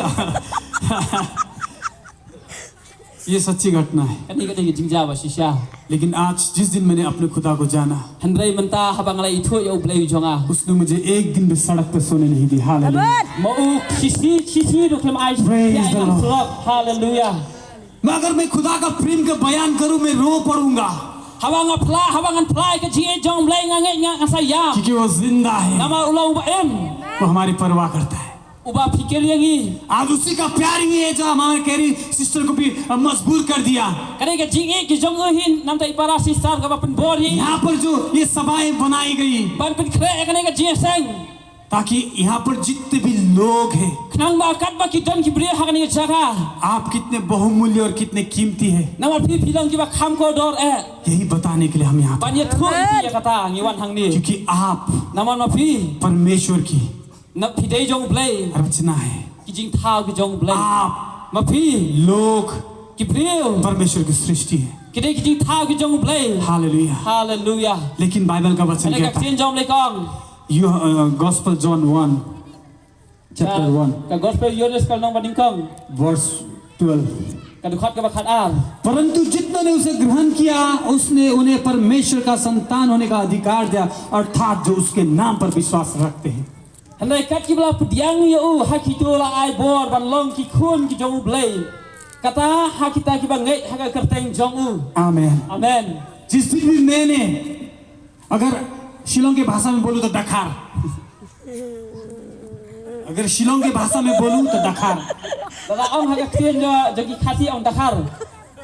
ये सच्ची घटना है। Kane ka dei ka jingjia ba shisha. लेकिन आज जिस दिन मैंने अपने खुदा को जाना, Hynrei mynta haba nga la ithuh ïa U Blei u jong nga, उसने मुझे एक दिन भी सड़क पे सोने नहीं दी। Hallelujah. Ma u shisngi shisngi ruh khlem ai Praise the Lord. Haleluya. मगर मैं खुदा का प्रेम का बयान करूं, मैं रो पड़ूंगा। Haba nga phla, haba ngan phla ïa ka jingïeit jong U Blei nga ngeit nga, nga sa ïam. क्योंकि वो जिंदा है। Namar u long uba im. वो हमारी परवाह करता है। Uba pyrkhat ïa ngi. आज उसी का प्यार ही है जो हमारे कैरी सिस्टर को भी, अ, मजबूर कर दिया। Kane ka jingïeit ki jong u hi namar i para sister kaba pynbor ïa ngi. यहाँ पर जो ये सभाएं बनाई गई, ban pynkhreh ïa kane ka jingïaseng, ताकि यहाँ पर जितने भी लोग हैं, khnang ba katba ki don ki briew ha kane ka jaka, आप कितने बहुमूल्य और कितने कीमती है, namar phi phi long kiba kham kordor eh, यही बताने के लिए हम यहाँ पर, ban ïathuh ïa phi ïa kata ngi wan hangne. क्योंकि आप, namar ma phi, परमेश्वर की, na phi dei jong U Blei, रचना है। Ki jingthaw ki jong U Blei. आप, ma phi, लोग, ki briew, परमेश्वर की सृष्टि है। Ki dei ki jingthaw ki jong U Blei. Hallelujah. Haleluya। लेकिन बाइबल का वचन, hynrei ka ktien jong U Blei ka ong, यू, uh, gospel John one, chapter one, ka gospel Ïoannis ka lynnong ba nyngkong, verse twelve, ka dkhot kaba khatar. परंतु जितनों ने उसे ग्रहण किया, उसने उन्हें परमेश्वर का संतान होने का अधिकार दिया, अर्थात जो उसके नाम पर विश्वास रखते हैं। Hynrei kat kiba la pdiang ïa u, ha kito la ai bor ban long ki khun ki jong U Blei, kata ha kita kiba ngeit ha ka kyrteng jong u. आमीन। Amen। जिस दिन भी मैंने, अगर शिलोंग की भाषा में बोलूं तो डकार, अगर शिलोंग की भाषा में बोलूं तो डकार। Lada ong ha ka ktien jong ki Khasi ong dakar.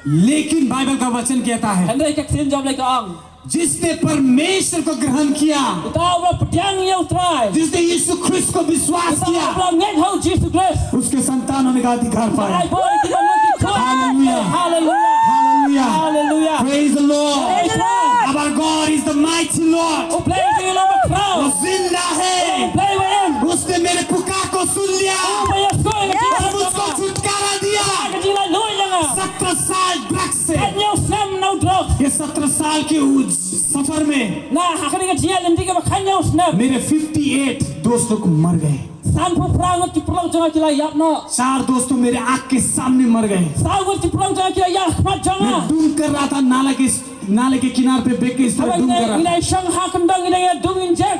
लेकिन बाइबल का वचन कहता है, hynrei ka ktien jong U Blei ka ong, जिसने परमेश्वर को ग्रहण किया, uta uba pdiang ïa U Trai, जिसने यीशु ख्रीस्त को विश्वास किया, uta uba ngeit ha U Jisu Khrist, उसके संतान होने का अधिकार पाया। Ai bor ïa ki ban long ki khun. Hallelujah. Haleluya। Hallelujah. Haleluya। Praise the Lord। Praise the Lord। Our God is the mighty Lord। U Blei jong ngi u long ba khraw. वो जिंदा है। U Blei ba im। उसने मेरे पुकार को सुन लिया। Uba ïohsngew ïa ka jingkyrpad jong nga, और मुझको छुटकारा दिया। Ka jinglaitluid ïa nga। सत्रह साल ड्रग्स से। Khathynñiew snem na u drok। ये सत्रह साल के उस सफर में, na ha kane ka jingïaid lynti kaba khathynñiew snem, मेरे फिफ्टी एट दोस्तों को मर गए। Sanphew phra ngut ki paralok jong nga ki la ïap noh. चार दोस्तों मेरे आंख के सामने मर गए। Saw ngut ki paralok jong nga ki la ïap ha khmat jong nga। मैं ढूंढ कर रहा था नाला के, नाले के किनार पे बैठ के इस तरह ढूंढ कर रहा था। Haba ngi dang shong ha kyndong ngi dang ïa dung injek।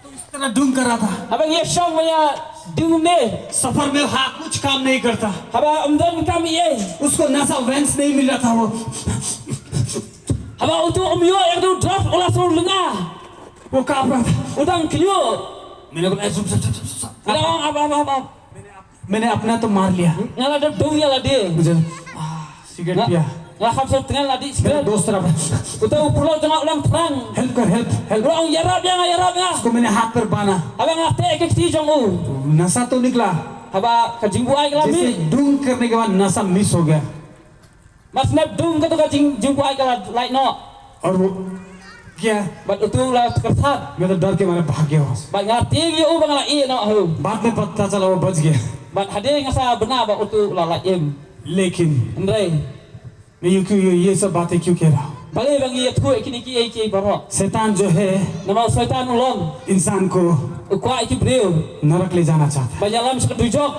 तो इस तरह ढूंढ कर रहा था। Haba ngi shong ma ïa dung ne। सफर में वहाँ कुछ काम नहीं करता। Haba ym don kam ei ei। उसको नशा वैंस नहीं मिल रहा था वो। Haba utu um ïoh ïa utu drug u la shu lynga। वो कांप रहा था। U dang khñiuh। मैंने बोला, "ए, चुप, चुप, चुप, चुप, चुप।" U dang ong, "Ap, ap, ap, ap." मैंने अपना तो मार लिया। Nga la dep dung ïa lade. मुझे, आ, सिगरेट पिया। Nga kham sngewtngen la dih cigarette. मेरा दोस्त रहा। Uta u paralok jong nga u dang thrang। Help कर, help, help. U ong, "Ïarap ïa nga, ïarap ïa nga." उसको मैंने हाथ पर बांधा। Haba nga teh ka kti jong u। नशा तो निकला। Haba ka jingbuaid ka la mih। जैसे ढूंढ करने के बाद नशा मिस हो गया। Mar shu dep dung katu ka jing, jingbuaid ka la lait noh. और वो क्या? Bad utu u la kyrthat। मैं तो डर के मारे भाग गया वहाँ से। Bad nga tieng ïa u ba nga la ïeh noh ha u। बाद में पता चला वो बच गया। Bad hadien nga sa bna ba utu u la lait im। लेकिन hynrei मैं ये क्यों, ये, ये सब बातें क्यों कह रहा हूँ? Balei ba ngi ïathuh ïa kine kiei kiei baroh? शैतान जो है, namar u Soitan u long, इंसान को, u kwah ïa ki briew, नरक ले जाना चाहता है। Ban ïalam sha ka dujok।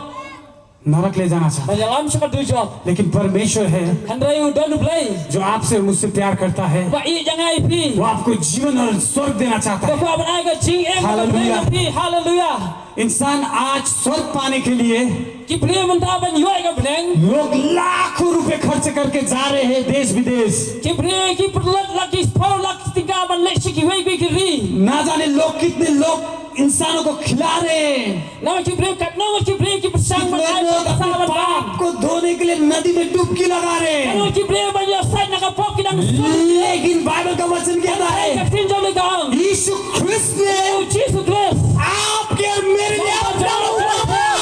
नरक ले जाना चाहता है। Ban ïalam sha ka dujok। लेकिन परमेश्वर है, hynrei u don U Blei, जो आपसे, मुझसे प्यार करता है, uba ïeit ïa nga ïa phi, वो आपको जीवन और स्वर्ग देना चाहता है। Uba kwah ban ai ka jingim, hallelujah, ïa phi। Haleluya। इंसान आज स्वर्ग पाने के लिए, ki briew mynta ban ïoh ïa ka bneng, लोग लाखों रुपए खर्च करके जा रहे हैं देश विदेश। Ki briew ki pynlut lak, ki pynlut lak tyngka ban leit sha kiwei kiwei ki ri। ना जाने लोग, कितने लोग इंसानों को खिला रहे हैं। Namar ki briew, katno ngut ki briew ki pyrshang ban ai pisa ban bam। कितने लोग अपने पाप को धोने के लिए नदी में डुबकी लगा रहे हैं। Katno ngut ki briew ban ïoh sait na ka pop ki dang sngewthuh। लेकिन बाइबल का वचन कहता है, ka ktien jong U Blei ka ong, यीशु ख्रीस्त ने, u Jisu Khrist, आपके और मेरे लिए अपना लहू बहाया।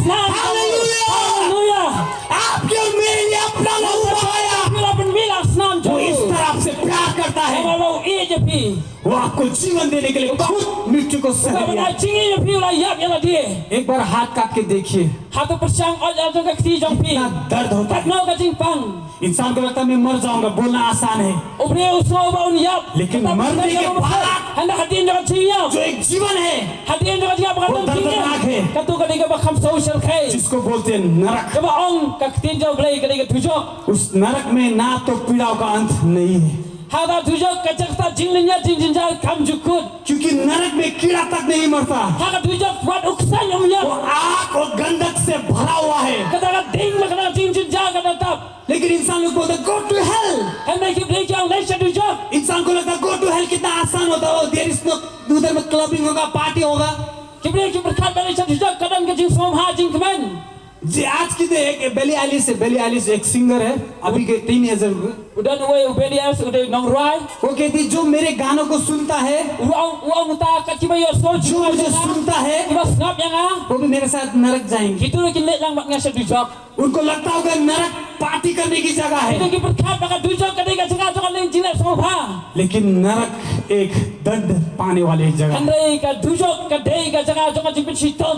Haleluya। Haleluya। आपके और मेरे लिए अपना लहू बहाया। Phi la pynmih la snam jong u। वो इस तरह आपसे प्यार करता है। Namar ba u ïeit ïa phi। वो आपको जीवन देने के लिए खुद मृत्यु को सह लिया। Uba ban ai jingim ïa phi u la ïap ïa lade। एक बार हाथ काट के देखिए। Hato pyrshang ot ïa ka kti jong phi। कितना दर्द होता है। Katno ka jingpang। इंसान को लगता है, "मैं मर जाऊंगा, बोलना आसान है।" U briew u sngew ba un ïap। लेकिन मरने के बाद hynrei hadien jong ka jingïap, जो एक जीवन है, hadien jong ka jingïap ba ka long jingim, वो दर्दनाक है। Kato ka dei kaba kham sngewsarkhei, जिसको बोलते हैं नरक। Kaba ong ka ktien jong U Blei ka dei ka dujok। उस नरक में ना तो पीड़ाओं का अंत नहीं है। Ha ka dujok ka jaka jingjynjar jingjynjar kam ju kut। क्योंकि नरक में कीड़ा तक नहीं मरता। Ha ka dujok wat u ksaiñ um ïap। वो आग और गंधक से भरा हुआ है। Kata ka ding bad kata ka jingjynjar ka dap dap। लेकिन इंसान लोग बोलते हैं, "Go to hell।" Hynrei ki briew ki ong, leit sha dujok। इंसान को लगता है, "Go to hell कितना आसान होता है, there is no, उधर में क्लबिंग होगा, पार्टी होगा।" Ki briew ki pyrkhat ba leit sha dujok ka don ka jingsngewbha jingkmen. जी, आज की तो एक बेली आइलिश है, बेली आइलिश एक सिंगर है, अभी के teenager. U don uwei u Billie Eilish u dei u nongrwai. वो कहती, जो मेरे गानों को सुनता है, U ong, u ong uta, kat kiba ïohsngew, जो मुझे सुनता है, kiba sngap ïa nga, वो भी मेरे साथ नरक जाएंगे। Kito ruh kin leit lang bad nga sha dujok. उनको लगता होगा नरक पार्टी करने की जगह है। Kito ki pyrkhat ba ka dujok ka dei ka jaka jong ka jingleh sngewbha. लेकिन नरक एक दंड पाने वाली एक जगह है। Hynrei ka dujok ka dei ka jaka jong ka jingpynshitom.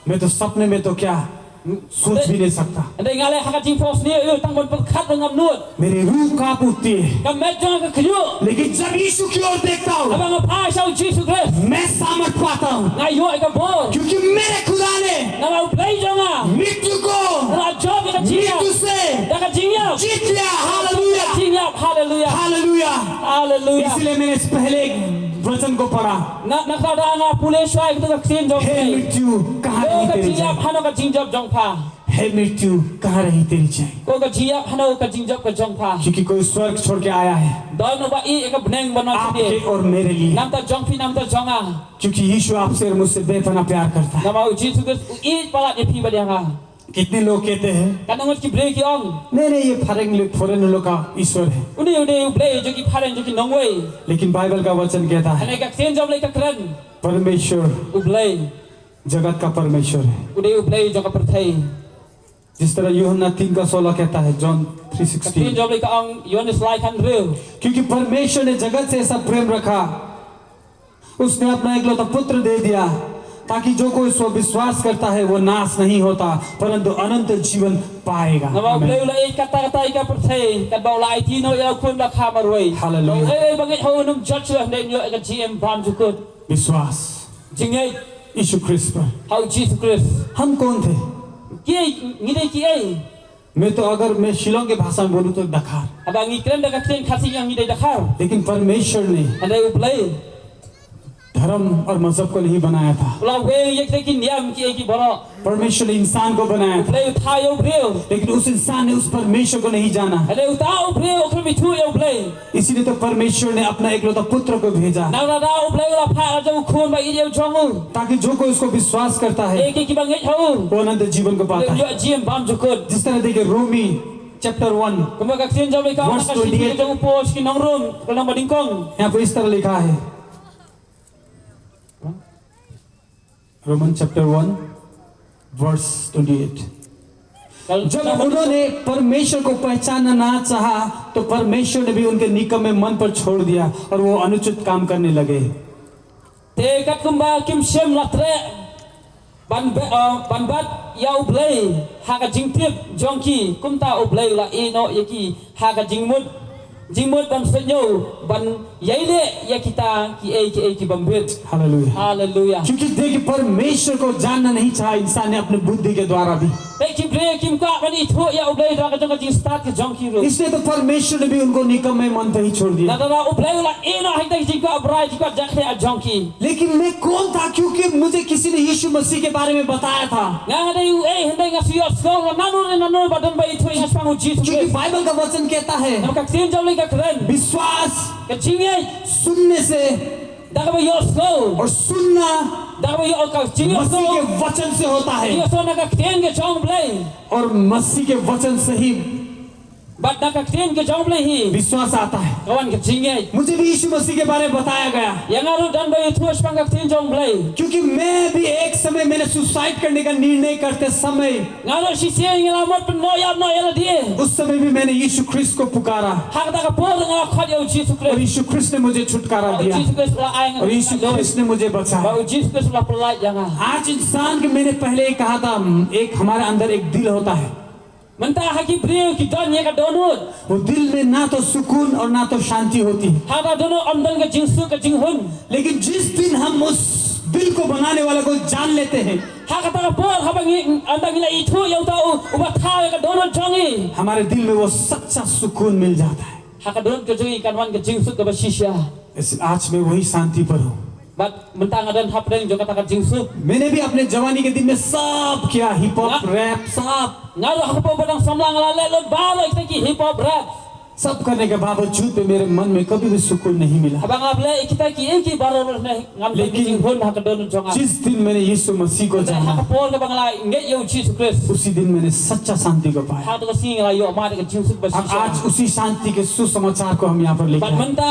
मैं तो सपने में तो क्या सोच भी नहीं सकता। Hynrei nga leh ha ka jingphohsniew, ïoh tang ban pyrkhat ruh ngam nud. मेरी रूह कांप उठती है। Ka met jong nga ka khñiuh. लेकिन जब यीशु की ओर देखता हूँ, Haba nga phai sha u Jisu Khrist, मैं सामर्थ पाता हूँ। Nga ïoh ïa ka bor. क्योंकि मेरे खुदा ने Namar u Blei jong nga, मृत्यु को u la jop ïa ka jingïap, मृत्यु से da ka jingïap, जीत लिया। Hallelujah. Jingïap, haleluya. Hallelujah. Haleluya. इसीलिए मैंने इस पहले एक वचन को पढ़ा। Na, na kata da nga pule shuwa ïa kata ka ktien jong u Blei. हे मृत्यु, कहाँ रही तेरी जय? Ko ka jingïap, hano ka jingjop jong pha? हे मृत्यु, कहाँ रही तेरी जय? Ko ka jingïap, hano ka jingjop ka jong pha? क्योंकि कोई स्वर्ग छोड़ के आया है। Don uba ïeh ïa ka bneng ban wan sha phi. आपके और मेरे लिए। Namar jong phi, namar jong nga. क्योंकि यीशु आपसे और मुझसे बेपनाह प्यार करता है। Namar u Jisu Khrist u ïeit palat ïa phi bad ïa nga. कितने लोग कहते हैं, Katno ngut ki briew ki ong, नहीं, नहीं, ये फॉरेन लोग, फॉरेन लोग का ईश्वर है। Une u dei u blei jong ki phareng, jong ki nongwei. लेकिन बाइबल का वचन कहता है, Hynrei ka ktien jong u Blei ka kren, परमेश्वर u Blei, जगत का परमेश्वर है। U dei u Blei jong ka pyrthei. जिस तरह यूहन्ना तीन का सोलह कहता है, John three sixteen. Ka ktien jong u Blei ka ong, Ïoannis lai khathynriew. क्योंकि परमेश्वर ने जगत से ऐसा प्रेम रखा, उसने अपना एकलौता पुत्र दे दिया, ताकि जो कोई उसको विश्वास करता है, वो नाश नहीं होता, परंतु अनंत जीवन पाएगा। Namar u Blei u la ïeit katta katta ïa ka pyrthei, katba u la aiti noh ïa u khun ba kha marwei. Hallelujah. Ei ei ba ngeit ha u un ym jot shuh, hynrei un ïoh ïa ka jingim bymjukut. विश्वास। Jingngeit यीशु ख्रीस्त पर। Ha u Jisu Khrist. हम कौन थे? Kiei, ngi dei kiei? मैं तो, अगर मैं शिलोंग के भाषा में बोलूँ तो डकार। Haba ngi kren da ka ktien Khasi ngi dei Dkhar. लेकिन परमेश्वर ने Hynrei u Blei, धर्म और मजहब को नहीं बनाया था। U la weng ïa kita ki niam kiei ki baroh. परमेश्वर ने इंसान को बनाया था। U Blei u thaw ïa u briew. लेकिन उस इंसान ने उस परमेश्वर को नहीं जाना। Hynrei uta u briew u khlem ithuh ïa u Blei. इसीलिए तो परमेश्वर ने अपना एकलौता पुत्र को भेजा। Namar kata u Blei u la phah la jong u khun ba ïeit ïa u jong u. ताकि जो कोई उसको विश्वास करता है, Ïa kiei kiba ngeit ha u, वो अनंत जीवन को पाता है। Ïoh jingim bymjukut. जिस तरह देखिए, रोमी chapter one, Kumba ka ktien jong u Blei ka ong, verse twenty-eight. Ka shithi jong u Paul sha ki nong Rom, ka lynnong ba nyngkong. यहाँ पर इस तरह लिखा है, Roman chapter one, verse twenty eight. Ka जब उन्होंने परमेश्वर को पहचानना ना चाहा, तो परमेश्वर ने भी उनके निकम्मे मन पर छोड़ दिया और वो अनुचित काम करने लगे। Te katkumba kim shym la treh ban be-, uh, ban bat ïa u Blei ha ka jingtip jong ki, kumta u Blei u la ïehnoh ïa ki ha ka jingmut, jingmut ban suidñiew ban ïai leh ïa kita kiei kiei ki bym bit. Hallelujah. Haleluya. क्योंकि देखिए, परमेश्वर को जानना नहीं चाहा इंसान ने अपने बुद्धि के द्वारा भी। Te ki briew kim kwah ban ithuh ïa u Blei da ka jong ka jingstad ka jong ki ruh. इसलिए तो परमेश्वर ने भी उनको निकम्मे मन पर ही छोड़ दिया। Nangta u Blei u la ïehnoh ha kita ki jingkwah brai, jingkwah jakhlia jong ki. लेकिन मैं कौन था, क्योंकि मुझे किसी ने यीशु मसीह के बारे में बताया था। Nga nga dei uei hynrei nga shu ïohsngew na nano nano ba don ba ithuh ïa nga shaphang u Jisu Khrist. क्योंकि बाइबल का वचन कहता है, Namar ka ktien jong u Blei ka kren, विश्वास ka jingngeit, सुनने से, da kaba ïohsngew, और सुनना, da kaba ïoh, ka jingïohsngew, मसीह के वचन से होता है, ïohsngew na ka ktien ka jong u Blei, और मसीह के वचन से ही bad na ka ktien ka jong u Blei hi विश्वास आता है। Ka wan ka jingngeit. मुझे भी यीशु मसीह के बारे में बताया गया। Ïa nga ruh don ba ïathuh shaphang ka ktien jong u Blei. क्योंकि मैं भी एक समय मैंने सुसाइड करने का निर्णय करते समय, Nga ruh shisien nga la mut pynnoh ïap noh ïa lade. उस समय भी मैंने यीशु ख्रीस्त को पुकारा। Ha kata ka por nga la khot ïa u Jisu Khrist. और यीशु ख्रीस्त ने मुझे छुटकारा दिया। U Jisu Khrist u la ai nga. और यीशु ख्रीस्त ने मुझे बचाया। Bad u Jisu Khrist u la pynlait ïa nga. आज इंसान के, मैंने पहले कहा था, एक हमारे अंदर एक दिल होता है। Mynta ha ki briew ki don ïa ka dohnud. वो दिल में ना तो सुकून और ना तो शांति होती। Ha kata dohnud ym don ka jingsuk ka jinghun. लेकिन जिस दिन हम उस दिल को बनाने वाले को जान लेते हैं, Ha kata ka por haba ngi, ynda ngi la ithuh ïa uta u, uba thaw ïa ka dohnud jong ngi, हमारे दिल में वो सच्चा सुकून मिल जाता है। Ha ka dohnud ka jong ngi kan wan ka jingsuk kaba shisha. इस, आज मैं वही शांति पर हूँ। Bad mynta nga don hapdeng jong kata ka jingsuk. मैंने भी अपने जवानी के दिन में सब किया, हिप हॉप, Nga- रैप, सब। Nga ruh ha ka por ba dang samla nga la leh lut baroh kita ki hip hop, rap. सब करने के बावजूद भी मेरे मन में कभी भी सुकून नहीं मिला। Haba nga leh ïa kita kiei kiei baroh, ngam don ka jinghun ha ka dohnud jong nga. लेकिन जिस दिन मैंने यीशु मसीह को जाना, ha ka por kaba nga la ngeit ïa u Jisu Khrist, उसी दिन मैंने सच्चा शांति को पाया। Ha kata ka sngi nga la ïoh mad ïa ka jingsuk ba shisha. आज उसी शांति के सुसमाचार को हम यहाँ पर लेकर आए। Bad mynta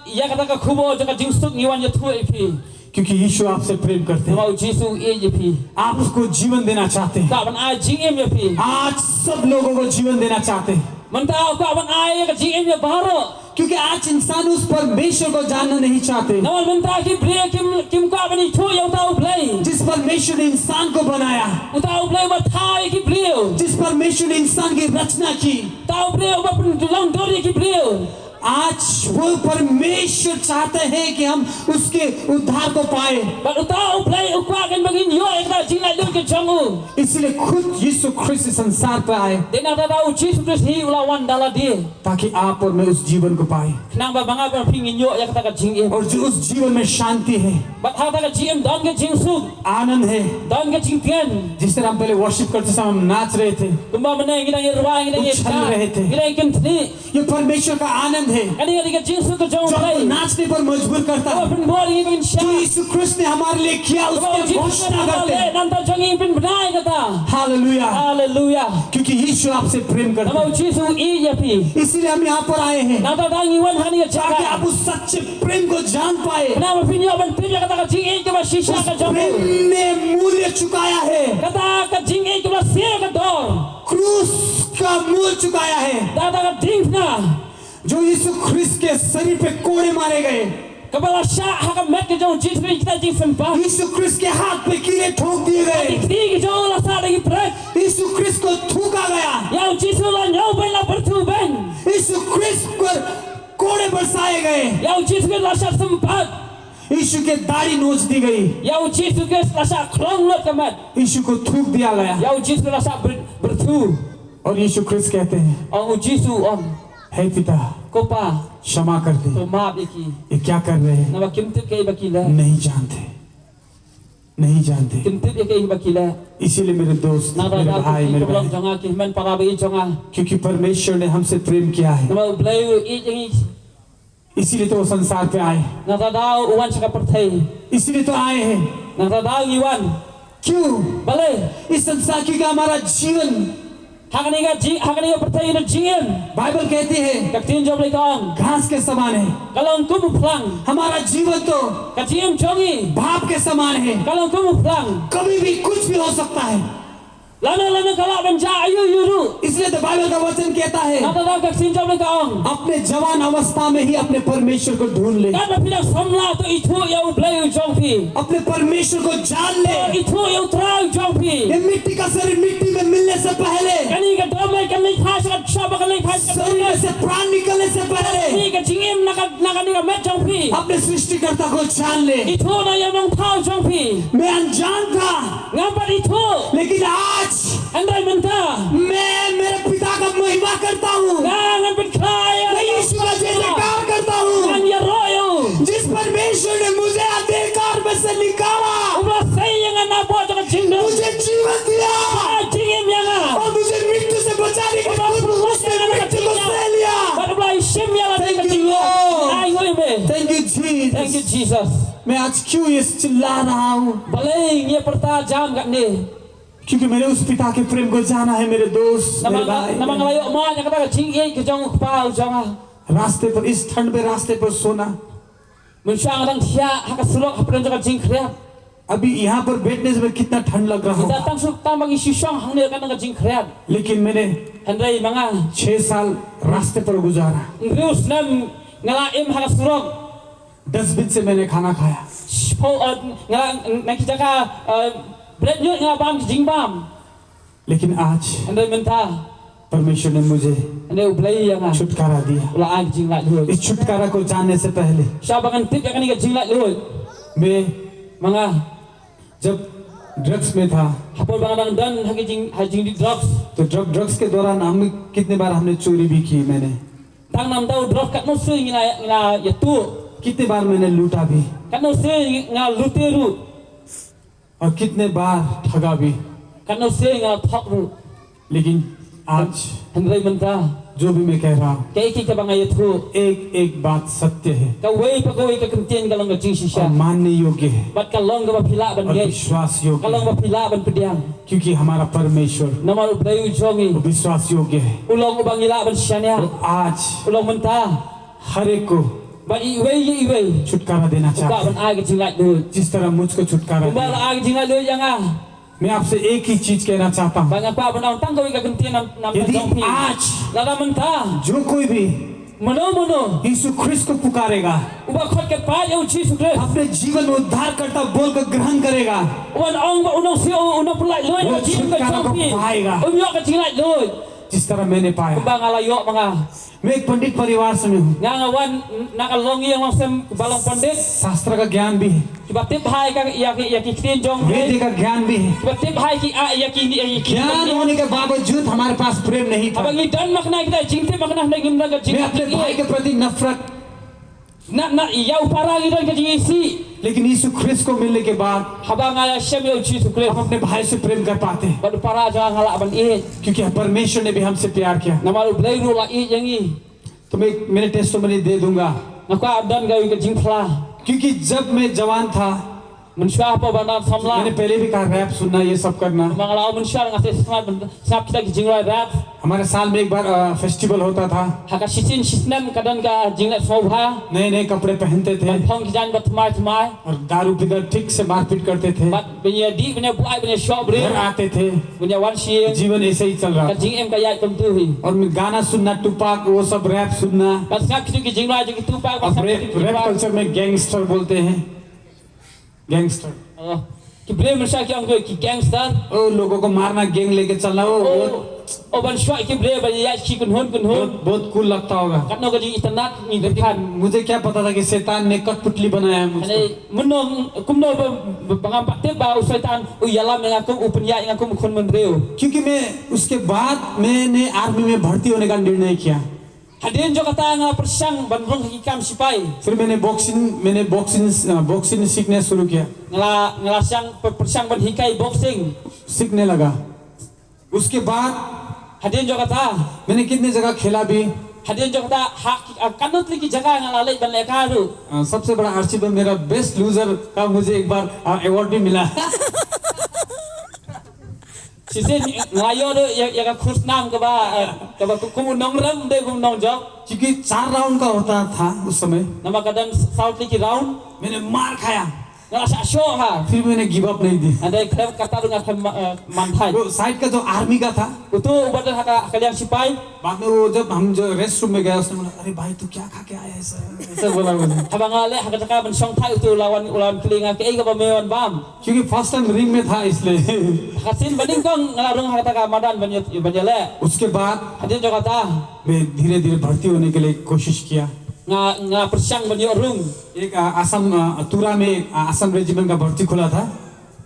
ïa kata ka khubor jong ka jingsuk ngi wan ïathuh ïa phi. क्योंकि यीशु आपसे प्रेम करते हैं। Namar u Jisu u ïeit ïa phi. आपको जीवन देना चाहते हैं। Kwah ban ai jingim ïa phi. आज सब लोगों को जीवन देना चाहते हैं। Mynta u kwah ban ai ka jingim ïa baroh. क्योंकि आज इंसान उस परमेश्वर को जानना नहीं चाहते। Namar mynta ki briew kim, kim kwah ban ithuh ïa uta U Blei, जिस परमेश्वर ने इंसान को बनाया। Uta U Blei uba thaw ïa ki briew. जिस परमेश्वर ने इंसान की रचना की। Uta U Blei uba pynlong dur ïa ki briew. आज वो परमेश्वर चाहते हैं कि हम उसके उद्धार को पाए। Bad uta U Blei u kwah kan ba ngin ïoh ïa ka jinglaitluid ka jong u. इसलिए खुद यीशु ख्रीस्त इस संसार पर आए, Dei na kata u Jisu Khrist hi u la wan da lade, ताकि आप और मैं उस जीवन को पाए। Khnang ba ma nga bad phi ngin ïoh ïa kata ka jingim. और जो उस जीवन में शांति है, Bad ha kata ka jingim don ka jingsuk, आनंद है, don ka jingtngen. जिस तरह हम पहले वर्शिप करते समय हम नाच रहे थे, Kumba mynne ngi dang ïa rwai, ngi dang ïa, उछल रहे थे, ngi dang ïa kynthnih. ये परमेश्वर का आनंद है, Kane ka dei ka jingsuk ka jong U Blei, जो हमको नाचने पर मजबूर करता है। Kaba pynbor ïa ngi ban shah. जो यीशु ख्रीस्त ने हमारे लिए किया, Kaba u Jisu Khrist u la leh namar jong ngi, pynbna ïa kata. Hallelujah. Haleluya। क्योंकि यीशु आपसे प्रेम करता है। Namar u Jisu u ïeit ïa phi. इसीलिए हम यहाँ पर आए हैं, Na kata ngi wan ha kane ka jaka, ताकि आप उस सच्चे प्रेम को जान पाए। Khnang ba phin ïoh ban tip ïa kata ka jingïeit kaba shisha ka jong u. प्रेम ने मूल्य चुकाया है। Kata ka jingïeit kaba siew ka dor. क्रूस का मूल्य चुकाया है। Kata ka diengphna। जो यीशु ख्रीस्त के शरीर पे कोड़े मारे गए। Kaba la shah ha ka met ka jong u Jisu Khrist kita jingsympat. यीशु ख्रीस्त के हाथ पे कीले ठोक दिए गए। Ki kti ki jong u la sah da ki prek. यीशु ख्रीस्त को थूका गया। Ïa u Jisu la ñiewbeiñ, la byrthuwbeiñ. यीशु ख्रीस्त पर कोड़े बरसाए गए। Ïa u Jisu Khrist la shah sympat। यीशु के दाढ़ी नोच दी गई। Ïa u Jisu Khrist la shah khlong lut ka met। यीशु को थूक दिया गया। Ïa u Jisu la shah byr-, byrthu। और यीशु ख्रीस्त कहते हैं, Ong u Jisu u ong, हे पिता, Ko Pa, क्षमा कर दे, to map ïa ki, ये क्या कर रहे हैं, namar kim tip kaei ba ki leh. नहीं जानते, नहीं जानते। Kim tip ïa kaei ba ki leh. इसीलिए मेरे दोस्त, Na kata, मेरे भाई, ki, ki, मेरे बहन, ki long jong nga, ki hynmen para baieit jong nga, क्योंकि परमेश्वर ने हमसे प्रेम किया है, namar U Blei u ïeit ïa ngi, इसीलिए तो वो संसार पे आए, na kata u wan sha ka pyrthei, इसीलिए तो आए हैं। Na kata u wan। क्यों? Balei? इस संसार, क्योंकि हमारा जीवन, ha kane ka ji-, ha kane ka pyrthei ka jingim, Bible कहती है, ka ktien jong U Blei ka ong, घास के समान है। Ka long kum u phlang। हमारा जीवन तो, ka jingim jong ngi, भाप के समान है। Ka long kum u phlang। कभी भी कुछ भी हो सकता है। Lano lano ka lah ban jia aïu aïu ruh। इसलिए तो बाइबल का वचन कहता है, na kata ka ktien jong U Blei ka ong, अपने जवान अवस्था में ही अपने परमेश्वर को ढूंढ ले। Katba phi dang samla, to ithuh ïa U Blei u jong phi। अपने परमेश्वर को जान ले। To ithuh ïa U Trai u jong phi। ये मिट्टी का शरीर मिट्टी में मिलने से पहले, Kane ka dohnud, kan leit phai sha ka, sha ba kan leit phai sha ka, शरीर में से प्राण निकलने से पहले, kane ka jingim na ka, na kane ka met jong phi, अपने सृष्टिकर्ता को जान ले। Ithuh noh ïa u Nongthaw jong phi। मैं अनजान था, Ngam pat ithuh। लेकिन आज, hynrei mynta, मैं मेरे पिता का महिमा करता हूँ। Nga ngan pynkhlaiñ ïa, मैं यीशु का जय जयकार करता हूँ। Ngan ïaroh ïa u। जिस परमेश्वर ने मुझे अंधकार में से निकाला, uba la sei ïa nga na ka bor jong ka jingdum, मुझे जीवन दिया, uba la ai jingim ïa nga, और मुझे मृत्यु से बचाने के लिए उसने मृत्यु को सह लिया। Bad uba la shim ïa lade ka jingim. Thank you, Lord. Ai nguh ïa me. Thank you, Jesus. Thank you, Jesus. मैं आज क्यों ये चिल्ला रहा हूँ? Balei ngi pyrta jam katne? क्योंकि मैंने उस पिता के प्रेम को जाना है, मेरे दोस्त, मेरे भाई। Namar nga la ïoh mad ïa kata ka jingïeit ka jong u Kpa u jong nga. रास्ते पर, इस ठंड में रास्ते पर सोना। Mynshuwa nga dang thiah ha ka surok hapdeng jong ka jingkhriat. अभी यहाँ पर बैठने से कितना ठंड लग रहा होगा। Mynta tang shu, tang ba ngi shu shong hangne ka dang ka jingkhriat. लेकिन मैंने, hynrei ma nga, छह साल रास्ते पर गुजारा। Hynriew snem nga la im ha ka surok। Dustbin से मैंने खाना खाया। Shiphew, eh, nga, na ki jaka, eh, bret ñiut nga bam ki jingbam. लेकिन आज, hynrei mynta, परमेश्वर ने मुझे, hynrei U Blei ïa nga, छुटकारा दिया। U la ai ka jinglaitluid. इस छुटकारा को जानने से पहले, sha ba ngan tip ïa kane ka jinglaitluid, मैं, ma nga, जब ड्रग्स में था, hapdeng ba nga dang don ha ki jing, ha ki jingdih drugs, तो ड्रग, ड्रग्स के दौरान हम कितने बार हमने चोरी भी की, मैंने। Tang namar u drug katno sien ngi la, ngi la ïathuh. कितने बार मैंने लूटा भी। Katno sien nga la lute ruh। और कितने बार ठगा भी। Katno sien nga la thok ruh। लेकिन आज Hynrei mynta, जो भी मैं कह रहा हूँ, kaei kaei kaba nga ïathuh, एक एक बात सत्य है कawei pa kawei ka kyntien ka long ka jingshisha, और मानने योग्य है, bad ka long kaba phi lah ban, और ngeit, विश्वास योग्य, ka long ba phi lah ban pdiang, क्योंकि हमारा परमेश्वर, namar U Blei u jong ngi, वो विश्वास योग्य है। U long uba ngi lah ban shaniah। तो आज, u long mynta, हर एक को, bad iwei ïa iwei, छुटकारा देना चाहता हूँ, ban ai ka jinglaitluid, जिस तरह मुझको छुटकारा दिया। Kumba la ai ka jinglaitluid ïa nga। मैं आपसे एक ही चीज कहना चाहता हूँ, ba nga kwah ban ong tang kawei ka kyntien na, na, यदि jong phi, आज, lada mynta, जो कोई भी, mano mano, यीशु ख्रीस्त को पुकारेगा, uba khot kyrpad ïa U Jisu Khrist, अपने जीवन में उद्धारकर्ता बोलकर ग्रहण करेगा, uban ong ba u nongsiewspah, u nongpyllait luid, वो छुटकारा को पाएगा, um ïoh ka jinglaitluid, जिस तरह मैंने पाया। Kumba nga la ïoh ma nga। मैं एक पंडित परिवार से मैं हूँ। Nga, nga wan na ka longïing longsem ba long pandit, शास्त्र का ज्ञान भी है, kiba tip bha ïa ka, ïa ki, ïa ki ktien jong, वेद का ज्ञान भी है, kiba tip bha ïa ki, ah, ïa ki, ïa ki ज्ञान होने के बावजूद हमारे पास प्रेम नहीं था। Haba ngi don ma kane ka jingtip, ma kane ka jingtip, मैं अपने भाई के प्रति नफरत, na, na, ïa u para ngi don ka jingisih। लेकिन यीशु ख्रीस्त को मिलने के बाद, haba nga la shem ïa U Jisu Khrist, हम अपने भाई से प्रेम कर पाते हैं, bad u para jong nga lah ban ïeit, क्योंकि परमेश्वर ने भी हमसे प्यार किया। Namar U Blei ruh u la ïeit ïa ngi। तो मैं, मैंने टेस्टिमनी दे दूंगा। Nga kwah ban don kawei ka jingphla। क्योंकि जब मैं जवान था, mynshuwa hapoh ba nga samla, मैंने पहले भी कहा, रैप सुनना, ये सब करना। Namar nga la ong mynshuwa nga sngap, sngap kita ki jingrwai rap। हमारे साल में एक बार, अ, फेस्टिवल होता था। Ha ka shisien shisnem ka don ka jingleh sngewbha। नए नए कपड़े पहनते थे। Ban phong ki jaiñ ba thymmai thymmai। और दारू पीकर ठीक से मारपीट करते थे। Bad ban ïa dih, ban ïa buaid, ban ïa shoh briew, घर आते थे। Ban ïa wan sha ïing। जीवन ऐसे ही चल रहा था। Ka jingim ka ïaid kumtu hi। और मैं गाना सुनना, टुपाक, वो सब रैप सुनना। Bad sngap kito ki jingrwai jong ki Tupac, bad sngap kito ki Tupac। अब रैप, रैप कल्चर में गैंगस्टर बोलते हैं। Gangster. Oh, ki briew mynshuwa ki ong ki gangster। ओ, लोगों को मारना, गैंग लेके चलना, वो, वो। Oh, ban shuwa ki briew ban ïaid ki kynhun kynhun। बहुत, बहुत कूल लगता होगा। Katno ka jingitynnad ngi pyrkhat। लेकिन मुझे क्या पता था कि शैतान ने कठपुतली बनाया है मुझको। Hynrei mynno, kumno ba, ba, ba ngam pat tip ba u Soitan u ïalam ïa nga kum, u pynïaid ïa nga kum u khun bynriew। क्योंकि मैं उसके बाद मैंने आर्मी में भर्ती होने का निर्णय किया। Hadien jong kata nga pyrshang ban rung ha ki kam sipai। फिर मैंने बॉक्सिंग, मैंने बॉक्सिंग, अ, बॉक्सिंग सीखना शुरू किया। Nga la, nga la shang, pyrshang ban hikai boxing। सीखने लगा। उसके बाद Hadien jong kata, मैंने कितने जगह खेला भी। Hadien jong kata, ha, ha katno tylli ki jaka nga la leit ban lehkai ruh। अ, सबसे बड़ा अचीवमेंट मेरा बेस्ट लूजर का मुझे एक बार, अ, अवार्ड भी मिला। Shisien nga la ïoh ruh ïa, ïa ka khusnam kaba, eh, kaba kum u nongrem, ym dei kum u nongjop। क्योंकि चार राउंड का होता था उस समय। Namar ka don saw tylli ki round। मैंने मार खाया। Nga la shah shoh ha. फिर मैंने गिव अप नहीं दी। Hynrei khlem kata ruh nga khlem, eh, man thait। वो साइड का जो आर्मी का था, uto uba don ha ka, ha ka liang sipai। बाद में वो जब हम जो रेस्ट रूम में गया, उसने बोला, "अरे भाई, तू क्या खा के आया है ऐसा?" ऐसा बोला मुझे। Haba nga leh ha ka jaka ban shong thait, uto u la wan, u la wan kylli nga, "Kaei kaba me wan bam?" क्योंकि फर्स्ट टाइम रिंग में था इसलिए। Ha ka sien ba nyngkong nga la rung ha kata ka madan ban ïa, ban ïaleh। उसके बाद Hadien jong kata, मैं धीरे-धीरे भर्ती होने के लिए कोशिश किया। Nga, nga pyrshang ban ïoh rung। एक, अ, असम, अ, तुरा में, अ, असम रेजिमेंट का भर्ती खुला था।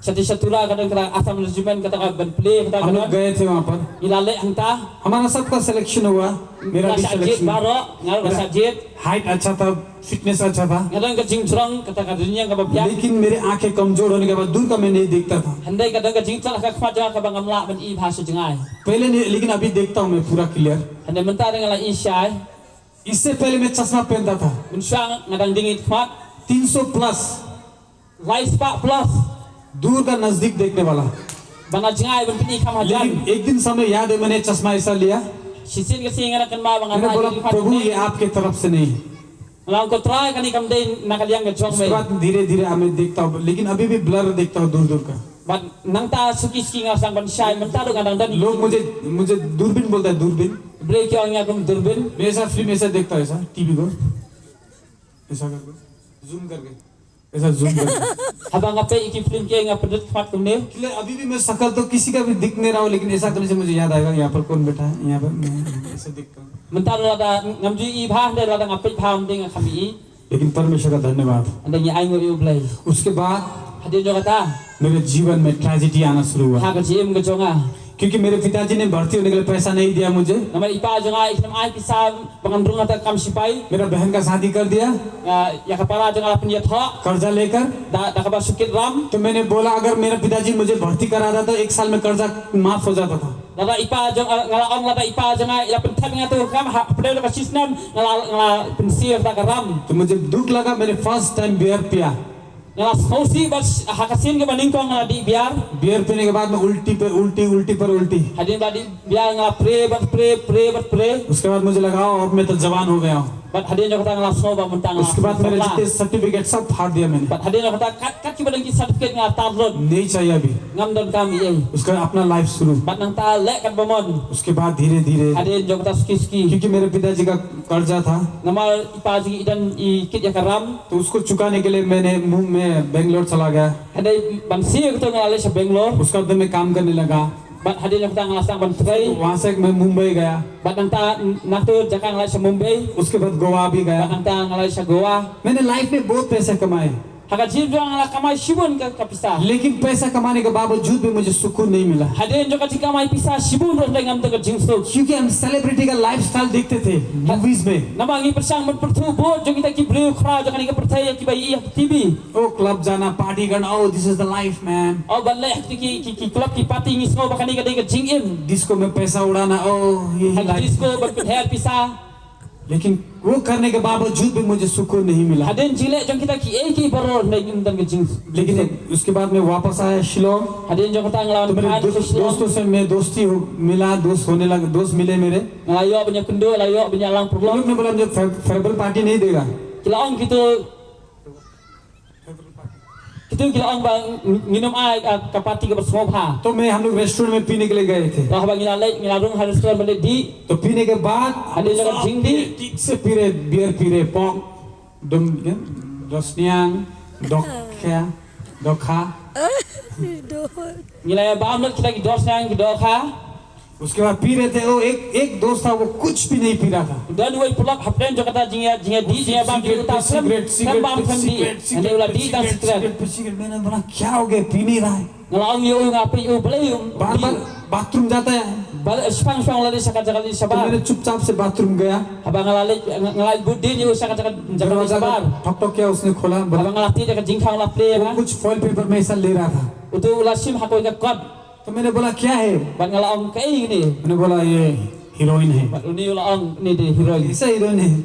Shatei sha Tura ka don kata Assam Regiment kata ka ban plie kata ka don। हम लोग गए थे वहाँ पर। Ngi la leit hangta। हमारा सबका सिलेक्शन हुआ, मेरा भी सिलेक्शन हुआ। Ngi la shah jied baroh, nga ruh nga la shah jied। Height अच्छा था, फिटनेस अच्छा था। Nga don ka jingjrong kata ka rynïeng kaba biang। लेकिन मेरे आंखें कमजोर होने के बाद दूर का मैं नहीं देखता था। Hynrei ka don ka jingtlot ha ka khmat jong nga kaba ngam lah ban i bha sha jngai। पहले नहीं, लेकिन अभी देखता हूँ मैं पूरा clear. Hynrei mynta nga la i shai। इससे पहले मैं चश्मा पहनता था। Mynshuwa nga dang ding ïit khmat। तीन सौ प्लस। Lai spah plus। दूर का नजदीक देखने वाला। Ba na jngai ban pyni kham hajan। लेकिन एक दिन समय याद है, मैंने चश्मा ऐसा लिया। Shisien ka sngi nga dang kynmaw ba nga, मैंने बोला, "प्रभु, ये आपके तरफ से नहीं।" Nga la ong, "Ko Trai, kane kam dei na ka liang ka jong me." उसके बाद धीरे-धीरे मैं देखता हूँ, लेकिन अभी भी ब्लर देखता हूँ दूर-दूर का। Bad nangta suki suki nga sdang ban shai, mynta ruh nga dang don. लोग मुझे, मुझे दूरबीन बोलता है, दूरबीन। Briew ki ong ïa nga kum durbin। मैं ऐसा फिल्म ऐसा देखता हूँ, ऐसा, टीवी को। ऐसा करके, जूम करके, ऐसा जूम करके। Haba nga peit ïa ki film ki nga pyndit khmat kumne। इसलिए अभी भी मैं शक्ल तो किसी का भी दिख नहीं रहा हूँ, लेकिन ऐसा करने से मुझे याद आएगा, यहाँ पर कौन बैठा है, यहाँ पर मैं ऐसे दिखता हूँ। Mynta lada ngam ju i bha, hynrei lada nga peit bha, ym dei nga kham i. लेकिन परमेश्वर का धन्यवाद। Hynrei ngi ainguh ïa U Blei। उसके बाद Hadien jong kata, मेरे जीवन में ट्रेजेडी आना शुरू हुआ। Ha ka jingim ka jong nga। क्योंकि मेरे पिताजी ने भर्ती होने के लिए पैसा नहीं दिया मुझे। Namar i pa jong nga i khlem ai pisa ba ngan rung ha ka kam sipai। मेरा बहन का शादी कर दिया। Ah, ïa ka para jong nga la pynïathoh। कर्जा लेकर। Da, da kaba shu kit ram। तो मैंने बोला, अगर मेरा पिताजी मुझे भर्ती कराता तो एक साल में कर्जा माफ हो जाता था। Lada i pa jong, eh, nga la ong lada i pa jong nga i la pynthep ïa nga tu kam ha, pynthep ka shisnem, nga la, nga la pynsiew da ka ram. तो मुझे दुख लगा, मैंने first time beer पिया। Nga la sngewsih bad ha ka sien kaba nyngkong nga la dih biar. Beer पीने के बाद में उल्टी पे उल्टी, उल्टी पर उल्टी। Hadien ba dih biar nga la pre bad pre, pre bad pre. उसके बाद मुझे लगा, और मैं तो जवान हो गया हूँ। Bad hadien jong kata nga la sngew ba mynta nga la sngew. उसके बाद मेरे जितने सर्टिफिकेट सब फाड़ दिया मैंने। Bad hadien jong kata kat, kat kiba don ki certificate nga la tad lut. नहीं चाहिए अभी। Ngam donkam ei ei. उसका अपना लाइफ शुरू। Bad nangta leh kat ba mon. उसके बाद धीरे धीरे, hadien jong kata suki suki, क्योंकि मेरे पिताजी का कर्जा था, namar i pa jong ngi i don i kit ïa ka ram, तो उसको चुकाने के लिए मैंने मुं-, मैं बेंगलोर चला गया। Hynrei ban siew kato nga la leit sha Bangalore. उसका बाद मैं काम करने लगा। Bad hadien jong kata nga la sdang ban trei. वहाँ से मैं मुंबई गया। Bad nangta na kato jaka nga la leit sha Mumbai. उसके बाद गोवा भी गया। Bad nangta nga la leit sha Goa. मैंने लाइफ में बहुत पैसा कमाए। Ha ka jingim jong nga nga la kamai shibun ka, ka pisa. लेकिन पैसा कमाने के बावजूद भी मुझे सुकून नहीं मिला। Hadien jong ka jingkamai pisa shibun ruh hynrei ngam don ka jingsuk. क्योंकि हम सेलिब्रिटी का लाइफस्टाइल देखते थे मूवीज में। Namar ngi pyrshang ban pyrthuh bud jong kita ki briew khraw jong kane ka pyrthei ïa kiba ïohi ha T V. ओ club जाना, party करना, ओ this is the life man. O ban leit ha ki, ki, ki club ki party ngi sngew ba kane ka dei ka jingim. Disco में पैसा उड़ाना, ओ यही life. Ha disco ban pynher pisa. लेकिन वो करने के बावजूद भी मुझे सुकून नहीं मिला। Hadien jingeh jong kita kiei kiei baroh hynrei ngim don ka jing. लेकिन उसके बाद मैं वापस आया Shillong. Hadien jong kata nga la wan phai sha Shillong. तो मेरे दो-, दोस्तों से मैं दोस्ती हो, मिला, दोस्त होने लगा, दोस्त मिले मेरे। Nga la ïoh ban ïakynduh, la ïoh ban ïalang paralok. उन लोग ने बोला, "मुझे फेयर-, फेयरवेल पार्टी नहीं देगा।" Ki la ong kito Kito ki la ong ba ngin ym ai, ah, ka party kaba sngewbha. तो मैं, हम लोग रेस्टोरेंट में पीने के लिए गए थे। Te haba ngi la leit, ngi la rung ha restaurant ban leit dih. तो पीने के बाद हम लोग सब पीने, ठीक से पी रहे, बियर पी रहे, pok, dum, dosniang, dokha, dokha। Ngi la bam lut kita ki dosniang ki dokha। उसके बाद पी रहे थे, वो एक, एक दोस्त था, वो कुछ भी नहीं पी रहा था। Don uwei u paralok hapdeng jong kata jingïa, jingïadih, jingïabam, cigarette पे सिगरेट, सिगरेट पे सिगरेट, सिगरेट पे सिगरेट, सिगरेट। मैंने बोला, "क्या हो गया, पी नहीं रहा है?" Nga la ong ïa u, nga peit ïa u, balei u, बार-बार बाथरूम जाता है। Balei shipang shipang la leit sha ka jaka leit shabar. तो मैंने चुपचाप से बाथरूम गया। Haba nga la leit, nga la bud dien ïa u sha ka jaka, jaka leit shabar. दरवाजा का ठक ठक किया, उसने खोला, बोला, haba nga la tied ïa ka jingkhang, la plie ïa nga. वो कुछ फॉइल पेपर में ऐसा ले रहा था। Uto u la shim ha kawei ka kot. तो मैंने बोला, "क्या है?" Bad nga la ong, "Kaei kane?" मैंने बोला, "ये हीरोइन है।" Bad une u la ong, "Kane dei heroin." "कैसा हीरोइन है?"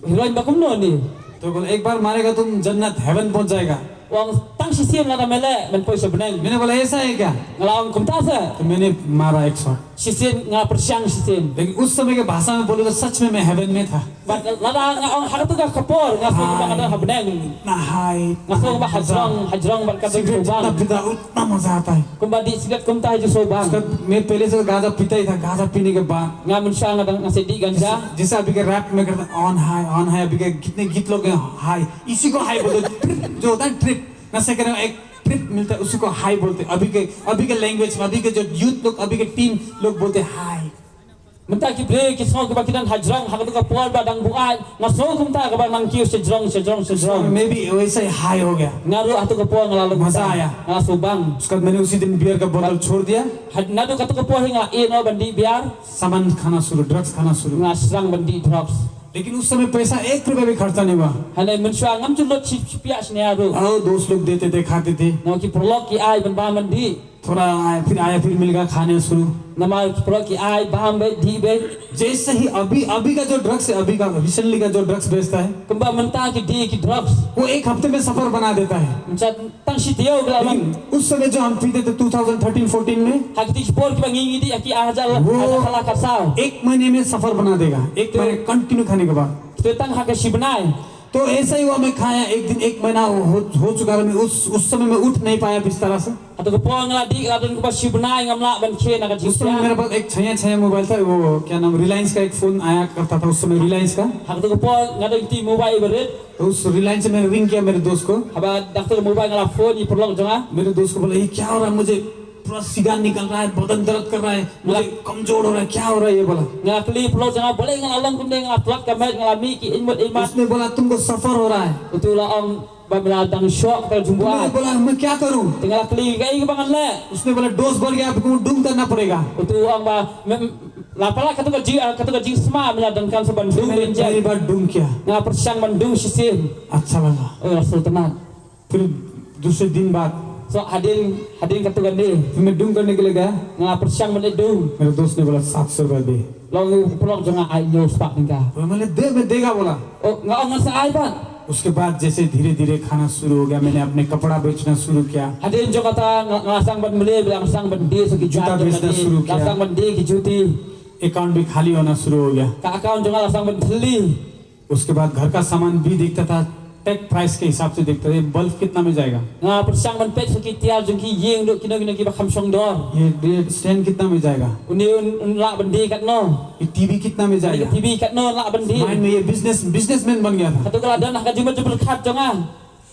"Heroin ba kumno kane?" तो बोला, "एक बार मारेगा तुम जन्नत, हेवन पहुंच जाएगा।" U ong, "Tang shisien lada me leh men poi sha bneng." मैंने बोला, "ऐसा है क्या?" Nga la ong, "Kumta se?" तो मैंने मारा एक shot. Shisien nga pyrshang shisien. लेकिन उस समय के भाषा में बोले तो सच में मैं हेवन में था। Bad lada nga ong ha kato ka por nga sngew ba nga don ha bneng. इतना हाई, इतना मजा। Nga sngew ba hajrong, hajrong bad ka dei cigarette जितना pida, उतना मजा आता है। Kumba dih sigaret kumta ha jingsngewbang. उसका, मैं पहले से गांजा पीता ही था, गांजा पीने के बाद। Nga mynshwa nga dang, nga sdang dih ganja. जैसे, जैसे अभी के रैप में करता, ऑन हाई, ऑन हाई, अभी के कितने गीत लोग हैं, हाई, इसी को हाई बोलते हैं, ट्रिप जो होता है, ट्रिप। नशे करने का एक ट्रिप मिलता है, उसी को हाई बोलते हैं। अभी के, अभी के लैंग्वेज में, अभी के जो यूथ लोग, अभी के टीन लोग बोलते हैं, high. Mynta ki briew ki sngew kiba ki don hajrong ha kato ka por ba dang buaid, nga sngew kumta kaba nang kiew shajrong, shajrong, shajrong. मैं भी वैसे ही हाई हो गया। Nga ruh ha kato ka por nga la long kumta. मजा आया। Nga la sngewbang. उसके बाद मैंने उसी दिन बियर का बोतल छोड़ दिया। Naduh kato ka por hi nga la ïeh noh ban dih biar. सामान खाना शुरू, ड्रग्स खाना शुरू। Nga sdang ban dih drugs. लेकिन उस समय पैसा एक रुपया भी खर्चा नहीं हुआ। Hynrei mynshwa ngam ju lut shi, shi piah shi nia ruh. आओ, दोस्त लोग देते थे, खाते थे। Namar ki paralok ki ai ban bam ban dih. थोड़ा आया, फिर आया, फिर मिल गया, खाने शुरू। Namar ki paralok ki ai, bam beit, dih beit. जैसे ही अभी, अभी का जो ड्रग्स है, अभी का, रिसेंटली का जो ड्रग्स बेचता है, Kumba mynta ki dih ki drugs. वो एक हफ्ते में सफर बना देता है। Mynta tang shi taïew ki la long. लेकिन उस समय जो हम पीते थे टू थाउजेंड थर्टीन फ़ोर्टीन में, Ha kito ki por kiba ngi, ngi dih ha ki ar hajar, वो ar hajar khatsaw. एक महीने में सफर बना देगा, एक महीने कंटिन्यू खाने के बाद। Kito tang ha ka shi bnai. तो ऐसा ही हुआ, मैं खाया एक दिन, एक महीना हो, हो चुका था, मैं उस, उस समय मैं उठ नहीं पाया बिस्तर से। Ha kato ka por nga la dih, la don kumba shi bnai ngam lah ban khie na ka jingphiah. उस समय मेरे पास एक छैया छैया मोबाइल था, वो क्या नाम, रिलायंस का एक फोन आया करता था उस समय, रिलायंस का। Ha kato ka por nga don kito ki mobile ba rit. तो उस रिलायंस से मैंने रिंग किया मेरे दोस्त को। Haba da kato ka mobile nga la phone ïa i paralok jong nga. मेरे दोस्त को बोला, "ये क्या हो रहा है? मुझे पूरा सिगार निकल रहा है, बदन दर्द कर रहा है, मुझे कमजोर हो रहा है, क्या हो रहा है ये?" बोला। Nga kylli paralok jong nga, balei nga la long kumne, nga la tlot ka met, nga la mih ki ïing mut ïing mat. उसने बोला, "तुमको सफर हो रहा है।" Uto u la ong ba me la dang shoh ka jingbha. तो मैंने बोला, "मैं क्या करूं?" Te nga la kylli, kaei kaba ngan leh? उसने बोला, "डोज बढ़ गया, आपको डूम करना पड़ेगा।" Uto u ong ba me, la palat kato ka jing, ah, kato ka jingsma, me la donkam sa ban dum, मैं पहली बार डूम किया। Nga pyrshang ban dum shisien. अच्छा लगा। Oh, la sngewtynnat. फिर दूसरे दिन बाद So hadien, hadien katto katne, फिर मैं ढूंढ करने के लिए गया। Nga pyrshang ban leit dung. मेरे दोस्त ने बोला, "सात सौ रुपया दे।" Long u paralok jong nga ai ïa u spah tyngka. तो मैंने दे, मैं देगा बोला। Oh, nga ong ngan sa ai pat. उसके बाद जैसे धीरे धीरे खाना शुरू हो गया, मैंने अपने कपड़ा बेचना शुरू किया। Hadien jong kata nga, nga sdang ban mlien, nga sdang ban die sa ki jaka jong nga, jooter बेचना शुरू किया। Nga sdang ban die ki juti. Account भी खाली होना शुरू हो गया। Ka account jong nga la sdang ban thylli. उसके बाद घर का सामान भी देखता था, टैग प्राइस के हिसाब से देखता था, "ये बल्ब कितना में जाएगा?" Nga pyrshang ban peit sa ki tiar jong ki ïing, kino kino kiba kham shong dor. "ये, ये स्टैंड कितना में जाएगा?" Une un, un lah ban die katno? "ये टीवी कितना में जाएगा?" Une ka TV katno lah ban die? Mind में ये बिजनेस, बिजनेसमैन बन गया था। Kato ka la don ha ka jingmut jingpyrkhat jong nga.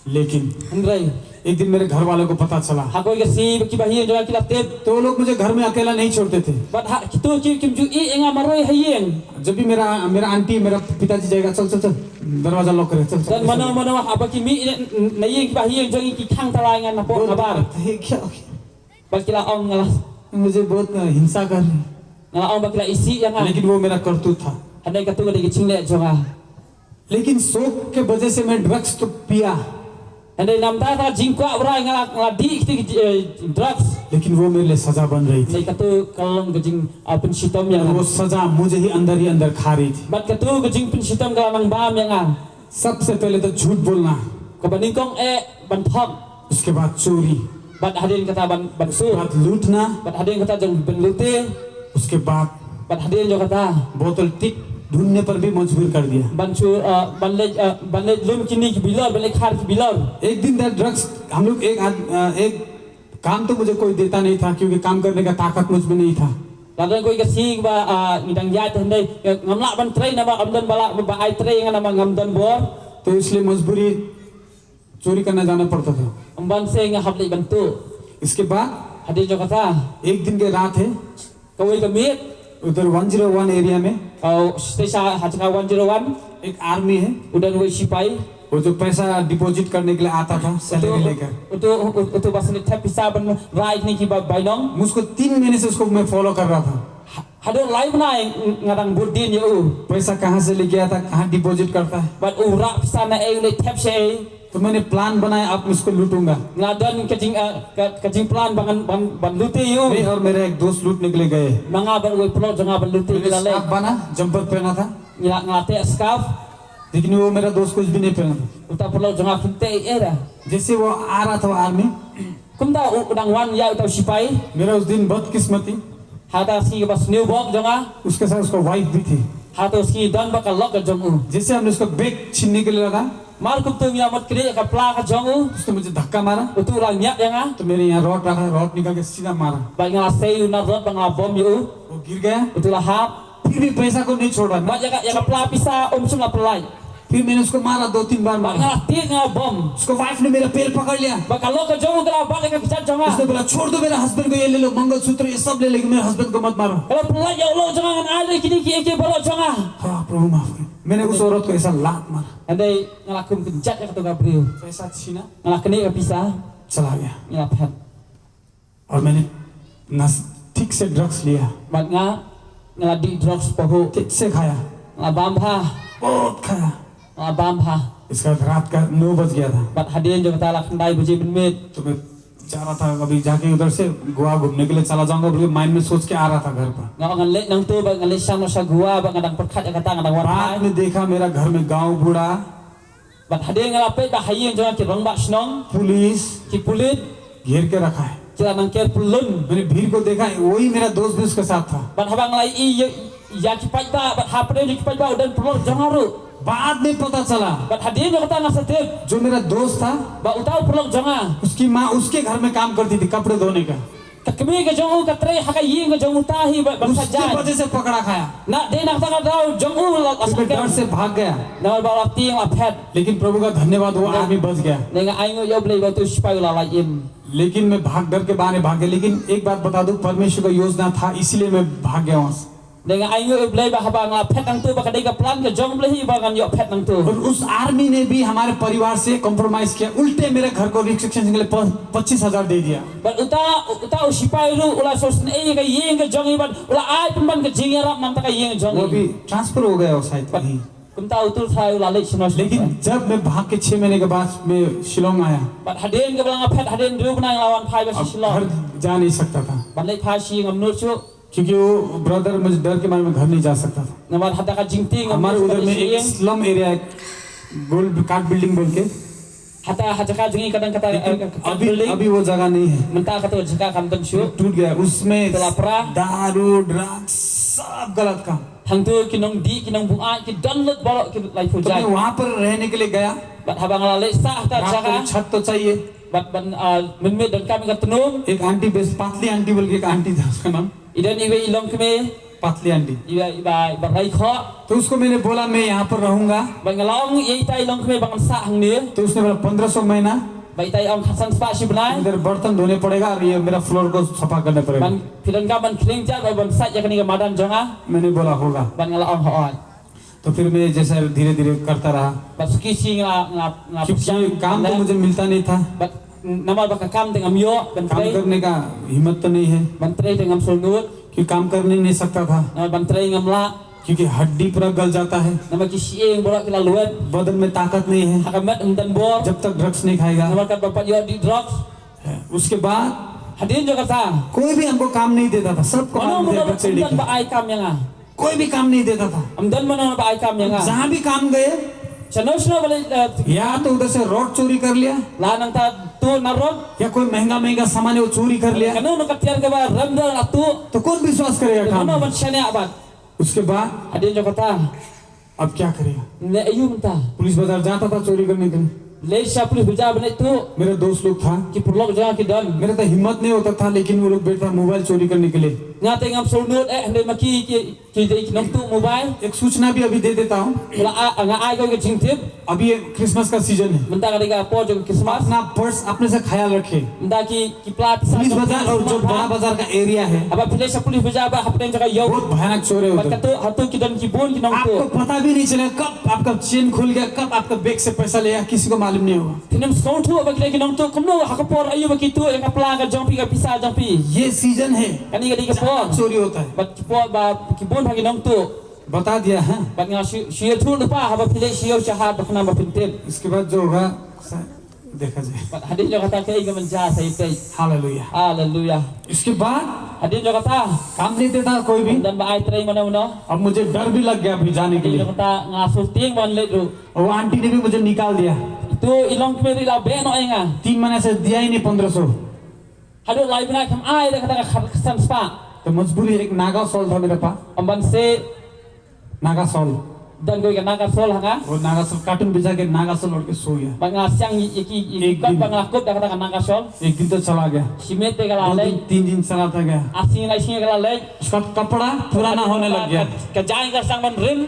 लेकिन Hynrei, एक दिन मेरे घर वालों को पता चला। Ha kawei ka sngi ba ki bahaïing jong nga ki la tip. तो वो लोग मुझे घर में अकेला नहीं छोड़ते थे। Bad ha kito ki kim ju ïeh ïa nga marwei ha ïing. जब भी मेरा, मेरा आंटी, मेरा पिताजी जाएगा, "चल, चल, चल, दरवाजा लॉक कर, चल, चल, चल।" Don mano mano haba ki mih na ïing ki bahaïing jong nga ki khang tala ïa nga napoh nabar. ये क्या हो गया? Bad ki la ong nga la, मुझे बहुत हिंसा कर रहे हैं। Nga la ong ba ki la isih ïa nga. लेकिन वो मेरा करतूत था। Hynrei kato ka dei ka jingleh jong nga. लेकिन शौक के वजह से मैं ड्रग्स तो पिया। Hynrei namar kata ka jingkwah brai nga la, nga la dih kito ki, eh, drugs. लेकिन वो मेरे लिए सजा बन रही थी। Hynrei kato ka long ka jing, ah, pynshitom ïa nga. वो सजा मुझे ही अंदर ही अंदर खा रही थी। Bad kato ka jingpynshitom ka la nang bam ïa nga. सबसे पहले तो झूठ बोलना। Kaba nyngkong eh ban thok। उसके बाद चोरी। Bad hadien kata ban, ban suk। बाद लूटना। Bad hadien kata jong ban lute। उसके बाद Bad hadien jong kata बोतल टिक ढूंढने पर भी मजबूर कर दिया। Ban shu, uh, ban leit, uh, ban leit lum kine ki bilor, ban leit khar ki bilor। एक दिन था ड्रग्स, हम लोग एक आद-, अ, एक काम तो मुझे कोई देता नहीं था, क्योंकि काम करने का ताकत मुझ में नहीं था। La don kawei ka sngi ba, uh, ngi dang ïaid hynrei, uh, ngam lah ban trei namar ym don ba lah, ba ai trei ïa nga namar ngam don bor। तो इसलिए मजबूरी चोरी करने जाना पड़ता था। Ym ban se nga hap leit ban tuh। इसके बाद Hadien jong kata, एक दिन के रात है, kawei ka miet, उधर वन ज़ीरो वन एरिया में, uh, sha, ha jaka one zero one, एक आर्मी है, u don uwei u sipai। वो जो पैसा डिपॉजिट करने के लिए आता था, सैलरी लेकर। Uto, uto, uto ba shu leit thep pisa ban rai ïa kine ki ba bainong। उसको तीन महीने से उसको मैं फॉलो कर रहा था। Ha-, haduh lai bnai nga dang bud dien ïa u। पैसा कहाँ से लेके आता, कहाँ डिपॉजिट करता है। Bad u rah pisa naei, u leit thep shaei। तो मैंने प्लान बनाया, अब मैं इसको लूटूंगा। Nga don ka jing, eh, ka, ka jingplan ban, ban, ban lute ïa u। मैं और मेरा एक दोस्त लूटने के लिए गए। Ma nga bad uwei u paralok jong nga ban lute ngi la leit। मैंने स्कार्फ बांधा, जंपर पहना था। Nga, nga teh scarf। लेकिन वो मेरा दोस्त कुछ भी नहीं पहना था। Uta u paralok jong nga kam teh ei ei ruh। जैसे वो आ रहा था, वो army, Kumta u, u dang wan ïa uta u sipai। मेरा उस दिन बदकिस्मती, Ha kata ka sngi kaba sniew bok jong nga, उसके साथ उसका वाइफ भी थी। Ha kata ka sngi don bad ka lok ka jong u। जैसे हमने उसका बैग छीनने के लिए लगा, Mar kumta ngi la mut knieh ïa ka pla ka jong u, उसने मुझे धक्का मारा। Uto u la ñiad ïa nga। तो मेरे यहाँ रॉड रखा, रॉड निकाल के सीधा मारा। Bad nga la sei u nar rod bad nga la bom ïa u। वो गिर गया। Uto u la hap। फिर भी पैसा को नहीं छोड़ा। Bad ïa ka, ïa ka pla pisa um shym la pyllait। फिर मैंने उसको मारा दो तीन बार मारा। Bad nga la tied, nga la bom। उसको वाइफ ने मेरा पैर पकड़ लिया। Bad ka lok ka jong u ka la bat ïa ka kjat jong nga। उसने बोला, "छोड़ दो मेरा हस्बैंड को, ये ले लो, मंगलसूत्र, ये सब ले, लेकिन मेरे हस्बैंड को मत मारो।" Ka la pyllait ïa u lok jong nga, ngan ai leh kine kiei kiei baroh jong nga. हाँ, प्रभु माफ करें। मैंने उस औरत को ऐसा लात मारा। Hynrei nga la kum kynjat ïa kato ka briew। पैसा छीना। Nga la knieh ïa ka pisa। चला गया। Nga la phet। और मैंने नस-, ठीक से ड्रग्स लिया। Bad nga, nga la dih drugs pahuh। ठीक से खाया। Nga la bam bha। बहुत खाया। Nga la bam bha। इसका रात का नौ बज गया था। Bad hadien jong kata la khyndai baje mynmiet। तो मैं जा रहा था, अभी जाके उधर से गोवा घूमने के लिए चला जाऊंगा बोल के माइंड में सोच के आ रहा था घर पर। Nga ong ngan leit nangto bad ngan leit shano sha Goa bad nga dang pyrkhat ïa kata, nga dang wan. बाद में देखा मेरा घर में गांव बूढ़ा, Bad hadien nga la peit ba ha ïing jong nga ki rangbah shnong, police, ki pulit, घेर के रखा है। Ki la nang ker pyllun. मैंने भीड़ को देखा, वही मेरा दोस्त भी उसके साथ था। Bad haba nga la ïohi ïa, ïa ki paidbah, bad hapdeng ki paidbah u don u paralok jong nga ruh। बाद में पता चला, Bad hadien jong kata nga sa tip, जो मेरा दोस्त था, ba uta u paralok jong nga, उसकी माँ उसके घर में काम करती थी, कपड़े धोने का। Ka kmie ka jong u ka trei ha ka ïing ka jong uta hi ba, ba उसकी वजह से पकड़ा खाया। Na dei na kata ka daw jong u la, la sangkep, क्योंकि डर से भाग गया। Namar ba la tieng la phet। लेकिन प्रभु का धन्यवाद, वो आदमी बच गया। Hynrei nga ainguh ïa U Blei ba uto u sipai u la lait im। लेकिन मैं भाग, डर के बहाने भाग गया। लेकिन एक बात बता दूं, परमेश्वर का योजना था, इसीलिए मैं भाग गया वहां से। Hynrei nga ainguh ïa U Blei ba haba nga la phet nangto ba ka dei ka plan ka jong U Blei hi ba ngan ïoh phet nangto। और उस आर्मी ने भी हमारे परिवार से कॉम्प्रोमाइज किया, उल्टे मेरे घर को रिस्ट्रिक्शन के लिए प-, पच्चीस हजार दे दिया। Bad uta, uta u sipai ruh u la sngewsynei ïa ka ïing ka jong ngi bad u la ai pynban ka jingïarap na ka bynta ka ïing jong ngi। वो अभी ट्रांसफर हो गया हो शायद कहीं। Kumta u Tur Thrai u la leit shano shano. लेकिन जब मैं भाग के छह महीने के बाद मैं शिलोंग आया, Bad hadien kaba la nga phet hadien hynriew bnai nga la wan phai ba sha अब Shillong. घर जा नहीं सकता था। Ban leit phai sha ïing ngam nud shuh. क्योंकि वो ब्रदर मुझे डर के मारे मैं घर नहीं जा सकता था। Namar hata ka jingtieng ngam nud shuh ban leit sha ïing. हमारे उधर में एक स्लम एरिया है, गोल काट बिल्डिंग बोल के। Hata ha jaka jong ka dang kata, लेकिन eh, ka, ka अभी, building. अभी वो जगह नहीं है। Mynta kata jaka kam don shuh. टूट गया। उसमें Ka la pra. दारू, ड्रग्स, सब गलत काम। Hangto ki nongdih, ki nongbuaid, ki don lut baroh ki laiphew jait. तो मैं वहां पर रहने के लिए गया। Bad haba nga la leit sah ha kata ka jaka. रात को छत तो चाहिए। Bad ban, ah, mynmiet donkam ïa ka tnum. एक आंटी, बेस पतली आंटी बोल के एक आंटी था उसका नाम। I don iwei i longkmie. पतली aunty. Iba, iba, iba rai khoh. तो उसको मैंने बोला, "मैं यहाँ पर रहूंगा।" Bad nga la ong ïa ita i longkmie ba ngan sah hangne. तो उसने बोला, "पन्द्रह सौ महीना।" Bad ita i ong khatsan spah shi bnai. इधर बर्तन धोने पड़ेगा और ये मेरा फ्लोर को सफा करना पड़ेगा। Ban phi donkam ban khring jar, ban sait ïa kane ka madan jong nga. मैंने बोला, "होगा।" Bad nga la ong hooid. तो फिर मैं जैसे धीरे धीरे करता रहा। Bad suki suki nga, nga, nga क्योंकि ये काम तो मुझे मिलता नहीं था। Bad namar ba ka kam te ngam ïoh ban trei. काम करने का हिम्मत तो नहीं है। Ban trei te ngam sngewnud. क्योंकि काम करने नहीं सकता था। Namar ban trei ngam lah. क्योंकि हड्डी पूरा गल जाता है। Namar ki shyieng baroh ki la lwet. बदन में ताकत नहीं है। Ha ka met ym don bor. जब तक ड्रग्स नहीं खाएगा। Namar katba pat ïoh dih drugs. उसके बाद Hadien jong kata. कोई भी हमको काम नहीं देता था, सबको mano mano ym don ba ai kam ïa nga. कोई भी काम नहीं देता था। Ym don mano ba ai kam ïa nga. जहाँ भी काम गए, Shano shano ba leit, eh, या तो उधर से रॉड चोरी कर लिया, la nangta tuh na rod. या कोई महंगा महंगा सामान है वो चोरी कर लिया, Kano kano ka tiar kaba rem da la tuh. तो कौन विश्वास करेगा काम? Mano ban shaniah bad. उसके बाद Hadien jong kata. अब क्या करेगा? Leh aïu mynta? पुलिस बाजार जाता था चोरी करने के लिए। Leit sha police bazaar ban leit tuh. मेरे दोस्त लोग था। Ki paralok jong nga ki don. मेरा तो हिम्मत नहीं होता था, लेकिन वो लोग बैठता मोबाइल चोरी करने के लिए। Nga te ngam sngewnud eh hynrei ma ki ki ki dei ki nongtuh mobile. एक सूचना भी अभी दे देता हूँ। Nga ai, nga ai ko ka jingtip. अभी ये क्रिसमस का सीजन है। Mynta ka dei ka por jong Christmas. अपना पर्स अपने से ख्याल रखें। Mynta ki Ki pla pisa. Police बाजार और जो बड़ा बाजार का एरिया है, Haba phi leit sha police bazaar ba hapdeng jaka ïew. बहुत भयानक चोर है उधर। Bad kato hato ki don ki bun ki nongtuh. आपको पता भी नहीं चलेगा कब आपका चेन खुल गया, कब आपका बैग से पैसा लिया, किसी को मालूम नहीं होगा। Phin ym sngewthuh ba ki dei ki nongtuh kumno ha ka por aïu ba ki tuh ïa ka pla ka jong phi, ka pisa jong phi. ये सीजन है, Kane ka dei ka por. चोरी होता है। Bad ki por ba ki bun ha ki nongtuh. बता दिया है। Bad nga shu shu ïathuh lypa haba phi leit sha ïew sha hat ba khnang ba phin tip. इसके बाद जो होगा देखा जाए। Bad hadien jong kata kaei kaban jia sa ïathuh. Hallelujah. Haleluya. इसके बाद Hadien jong kata. काम नहीं देता कोई भी। Ym don ba ai trei mano mano. अब मुझे डर भी लग गया अभी जाने के लिए। Hadien jong kata nga sngewtieng ban leit ruh. और वो आंटी ने भी मुझे निकाल दिया। Ito i longkmie ruh i la beh noh ïa nga. तीन महीने से दिया ही नहीं पन्द्रह सौ। Haduh lai bnai kam ai da kata ka khatsan spah. तो मजबूरी, एक नागा शॉल था मेरे पास। Ym ban seh. Naga shawl. Don ko ïa ka Naga shawl ha nga. वो नागा शॉल, कार्टून बिछा के नागा शॉल ओढ़ के सो गया। Bad nga siang ïa ki, ïa ki kot ba nga kup da kata ka Naga shawl. एक दिन तो चला गया। Shi miet te ka la leit. दो दिन, तीन दिन चला था गया। Ar sngi lai sngi ka la leit. उसका कपड़ा पुराना होने लग गया। Ka, ka jaiñ ka sdang ban rim.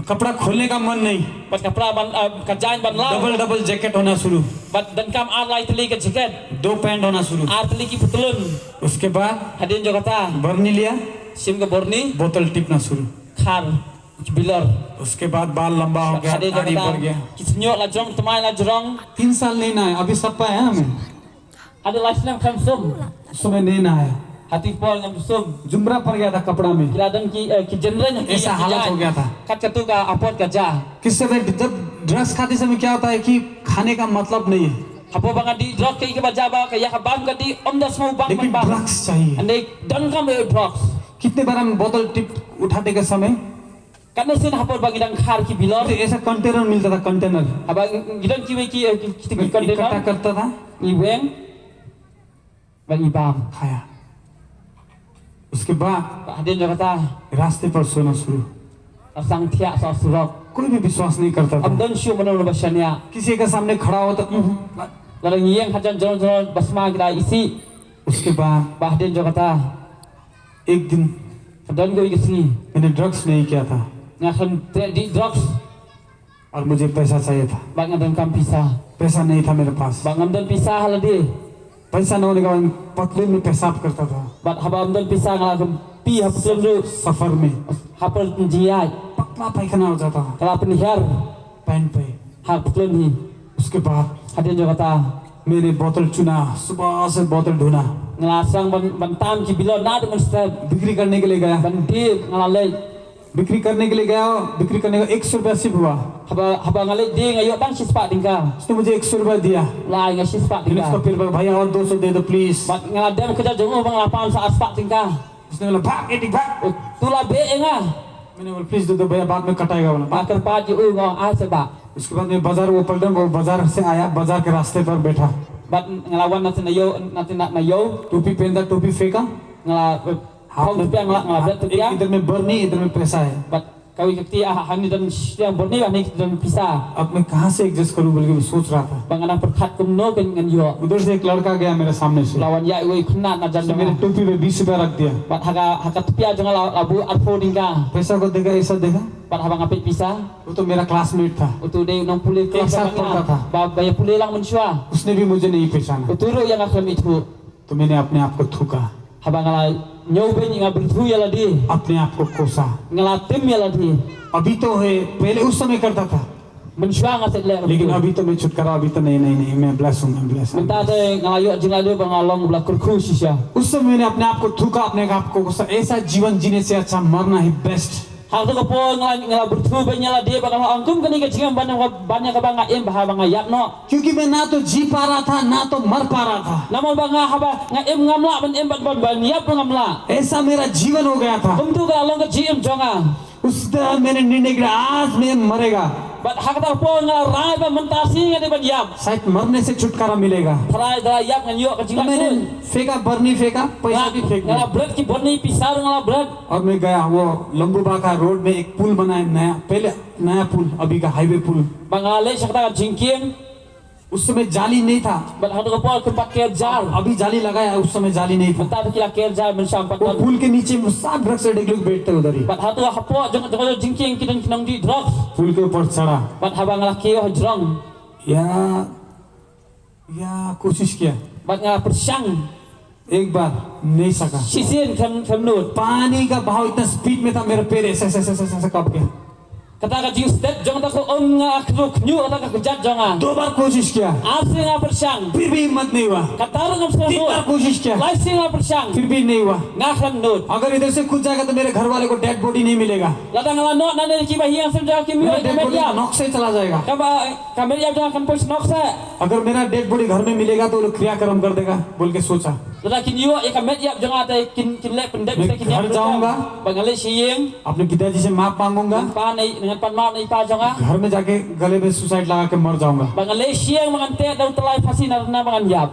कपड़ा खोलने का मन नहीं। Bad ka pra ban, ah, ka jaiñ ban law. Double double jacket होना शुरू। Bad donkam ar lai tylli ka jacket. दो पैंट होना शुरू। Ar tylli ki patlun. उसके बाद Hadien jong kata. बरनी लिया। Shim ka byrni. बोतल टिपना शुरू। Khar. Ki bilor. उसके बाद बाल लंबा हो गया, दाढ़ी बढ़ गया। Ki shñiuh la jrong, thymmai la jrong. तीन साल नहीं नहाया, अभी सप्पा है हमें। Hadien lai snem khlem sum. उस समय नहीं नहाया। Ha tu por ngam sum. जुमरा पड़ गया था कपड़ा में। Ki la don ki, eh, ki jynrein ha ki, ऐसा हालत हो गया था। Kat katu ka apot ka jia. किस समय जब ड्रग्स खाते समय क्या होता है कि खाने का मतलब नहीं है। Hapoh ba nga dih drug ka ïa kaba jia ba ka ïa ka bam ka dih, ym da sngewbang ban bam. लेकिन ड्रग्स चाहिए। Hynrei donkam ïa u drugs. कितने बार हम बोतल टिप उठाते के समय Katno sien ha por ba ngi dang khar ki bilor. तो ऐसा कंटेनर मिलता था, container. Haba ngi don kiwei ki, eh, ki, ki, ki मैं container. इकट्ठा करता था। Ngi weng. Bad ngi bam. खाया। उसके बाद Bad hadien jong kata. रास्ते पर सोना शुरू। Ar sdang thiah sha surok. कोई भी विश्वास नहीं करता था। Ym don shuh mano mano ba shaniah. किसी के सामने खड़ा हो तो, "उहुं।" Lada ngi ïeng hajan jrong jrong ba sma ki la isih. उसके बाद Bad hadien jong kata. एक दिन Ka don kawei ka sngi. मैंने ड्रग्स नहीं किया था। Nga khlem treh dih drugs. और मुझे पैसा चाहिए था। Bad nga donkam pisa. पैसा नहीं था मेरे पास। Bad ngam don pisa ha lade. पैसा न होने के कारण पतलून में पेशाब करता था। Bad haba ym don pisa nga la khlem pie ha patlun ruh. सफर में Ha por jingïaid. पतला पायखाना हो जाता था। Ka la pynhiar. पैंट पे। Ha patlun hi. उसके बाद Hadien jong kata. मैंने बोतल चुना, सुबह से बोतल ढूंढा। Nga la sdang ban, ban tam ki bilor naduh mynstep. बिक्री करने के लिए गया। Ban die nga la leit. बिक्री करने के लिए गया, बिक्री करने का एक सौ रुपया सिर्फ हुआ। Haba, haba nga leit die nga ïoh tang shispah tyngka. उसने मुझे एक सौ रुपया दिया। La ai nga shispah tyngka. मैंने उसको फिर बोला, "भैया, और दो सौ दे दो, please।" Bad nga la dem kjat jong u ba nga la pan sa arspah tyngka. उसने बोला, "भाग, एडिक, भाग।" U, to la beh ïa nga. मैंने बोला, "प्लीज दे दो भैया, बाद में कटाएगा," बोला। Nga kyrpad ïa u, nga ong, "Ai sa bah." उसके बाद मैं बाजार, वो पलटन, वो बाजार से आया, बाजार के रास्ते पर बैठा। Bad nga la wan na tynrai ïew, na tynrai ïew. टोपी पहनता, टोपी फेंका। Nga la, eh, हाथ phong, में, typiang nga la, nga la bret typiang. इधर में बरनी, इधर में पैसा है। Bad kawei ka kti, ah, hangne don shiteng byrni, hangne don pisa. अब मैं कहाँ से एडजस्ट करूँ बोल के मैं सोच रहा था। Bad nga nang pyrkhat kumno kan ngan ïoh. उधर से एक लड़का गया मेरे सामने से। La wan ïaid uwei u khynnah na jan jong nga. उसने मेरे टोपी पे बीस रुपया रख दिया। Bad ha ka, ha ka typiang jong nga la, la buh arphew tyngka. पैसा को देखा, ऐसा देखा। Bad haba nga peit pisa. वो तो मेरा क्लासमेट था। Uto dei u nongpule klas jong nga. एक साथ पढ़ता था। Ba, ba ïa pule lang mynshuwa. उसने भी मुझे नहीं पहचाना। Uto ruh ïa nga khlem ithuh. तो मैंने अपने आप को थूका। Haba nga la ñiewbeiñ nga byrthu ïa lade. अपने आप को कोसा। Nga la tim ïa lade. अभी तो है, पहले उस समय करता था। Mynshuwa nga shet leh. लेकिन अभी तो मैं छुटकारा, अभी तो नहीं, नहीं, नहीं, मैं ब्लेस हूँ, मैं ब्लेस हूँ। Mynta te nga la ïoh jinglaitluid ba nga long ba la kyrkhu shisha. उस समय मैंने अपने आप को थूका, अपने आप को कोसा। ऐसा जीवन जीने से अच्छा मरना ही best. Ha kato ka por nga, nga la byrthu beiñ ïa lade bad nga la ong kum kane ka jingim ban, ban ïa kaba nga im bha ba nga ïap noh. क्योंकि मैं ना तो जी पा रहा था, ना तो मर पा रहा था। Namar ba nga haba nga im ngam lah ban im bad ban, ban ïap ruh ngam lah. ऐसा मेरा जीवन हो गया था। Kumto ka la long ka jingim jong nga. उस तरह मैंने निर्णय किया, आज मैं मरेगा। Bad ha kata ka por nga la rai ba mynta sngi nga dei ban ïap. शायद मरने से छुटकारा मिलेगा। Tharai da ïap ngan ïoh ka तो मैंने jinglaitluid। फेंका, बरनी फेंका, पैसा भी फेंक दिया। Nga, nga la bret ki byrni, pisa ruh nga la bret। और मैं गया, वो लंबू बांका रोड में एक पुल बना है नया, पहले नया पुल, अभी का हाईवे पुल। Bad nga la leit sha kata ka jingkieng। उस समय जाली नहीं था। Bad ha kato ka por kim pat ker jar. अभी जाली लगाया है, उस समय जाली नहीं था। Mynta ki la ker jar, mynshuwa ym pat don. वो पुल के नीचे में सब ड्रग्स एडिक्ट लोग बैठते उधर ही। Bad hato hapoh jong, jong, jong jingkieng ki don ki nongdih drugs. पुल के ऊपर चढ़ा। Bad haba nga la kiew ha jrong। या, या कोशिश किया। Bad nga pyrshang। एक बार नहीं सका। Shisien khlem, khlem nud. पानी का बहाव इतना स्पीड में था, मेरा पैर ऐसे, ऐसे, ऐसे, ऐसे, ऐसे कांप गया। Kata ka jingstet jong kata ka um, nga khlem khñiuh kata ka kjat jong nga. दो बार कोशिश किया। Ar sngi nga pyrshang. फिर भी हिम्मत नहीं हुआ। Kata ruh ngam sngewthuh. तीन बार कोशिश किया। Lai sngi nga pyrshang. फिर भी नहीं हुआ। Nga khlem nud. अगर इधर से कूद जाएगा तो मेरे घर वाले को डेड बॉडी नहीं मिलेगा। Lada nga la noh nangne, kiba ïeng sha jong nga kim ïoh ïa ka met ïap. मेरा डेड बॉडी नॉक से चला जाएगा। Kaba, ka met ïap jong nga kan poi sha noksa. अगर मेरा dead body घर में मिलेगा तो वो लोग क्रियाक्रम कर देगा बोल के सोचा। Lada kin ïoh ïa ka met ïap jong nga te kin, kin leh pyndep, मैं te kin ïap घर जाऊंगा। Bad nga leit sha ïing. अपने पिताजी से माफ मांगूंगा। Ngan pan, ngan pan map na i pa jong nga। घर में जाके गले में सुसाइड लगा के मर जाऊंगा। Bad nga leit sha ïing, ba ngan teh da u tyllai phasi na, na ba ngan ïap।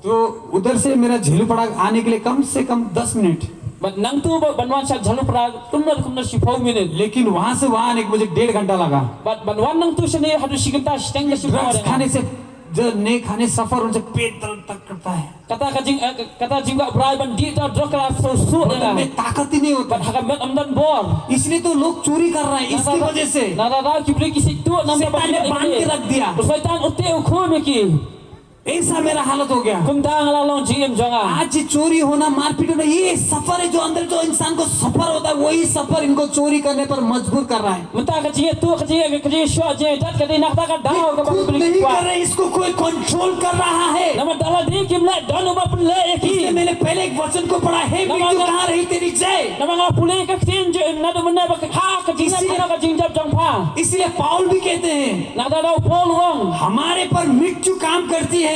तो उधर से मेरा झेलूपड़ा आने के लिए कम से कम दस minute. Bad nangto ba, ban wan sha Jhalupara kumno kumno shiphew minit। लेकिन वहां से वहां आने के मुझे डेढ़ घंटा लगा। Bad ban wan nangto shane haduh shi kynta shiteng ka shiphew minit. Drugs खाने से जो नशे खाने सफर उनसे पेट दर्द तक करता है। Kata ka jing, eh, kata jingkwah brai ban dih da drug ka la sngewsuk ïa nga। में ताकत ही नहीं होता। Bad ha ka met ym don bor। इसलिए तो लोग चोरी कर रहे हैं, इसकी वजह से। Nangta da ki briew ki sngewthuh namar ba ki leh ïa kane। शैतान ने बांध के रख दिया। U Soitan u teh u khum ïa ki। ऐसा मेरा हालत हो गया। Kumta nga la long jingim jong nga। आज ये चोरी होना, मारपीट होना, ये सफर है जो अंदर जो इंसान को सफर होता है, वही सफर इनको चोरी करने पर मजबूर कर रहा है। Mynta ka jingïathuh, ka jingïa, ka jingïashoh, jingïadat ka dei na kata ka daw kaba ki briew ki kwah। खुद नहीं कर रहे, इसको कोई कंट्रोल कर रहा है। Namar da lade kim leh, don uba pynleh ïa ki। इसलिए मैंने पहले एक वचन को पढ़ा, हे मृत्यु, कहाँ रही तेरी जय? Namar nga pule ka ktien jong, naduh mynne ba ka, ha ka jingïap, ka jingjop jong pha। इसीलिए पाउल भी कहते हैं, Nangta da u Paul u ong, हमारे पर मृत्यु काम करती है,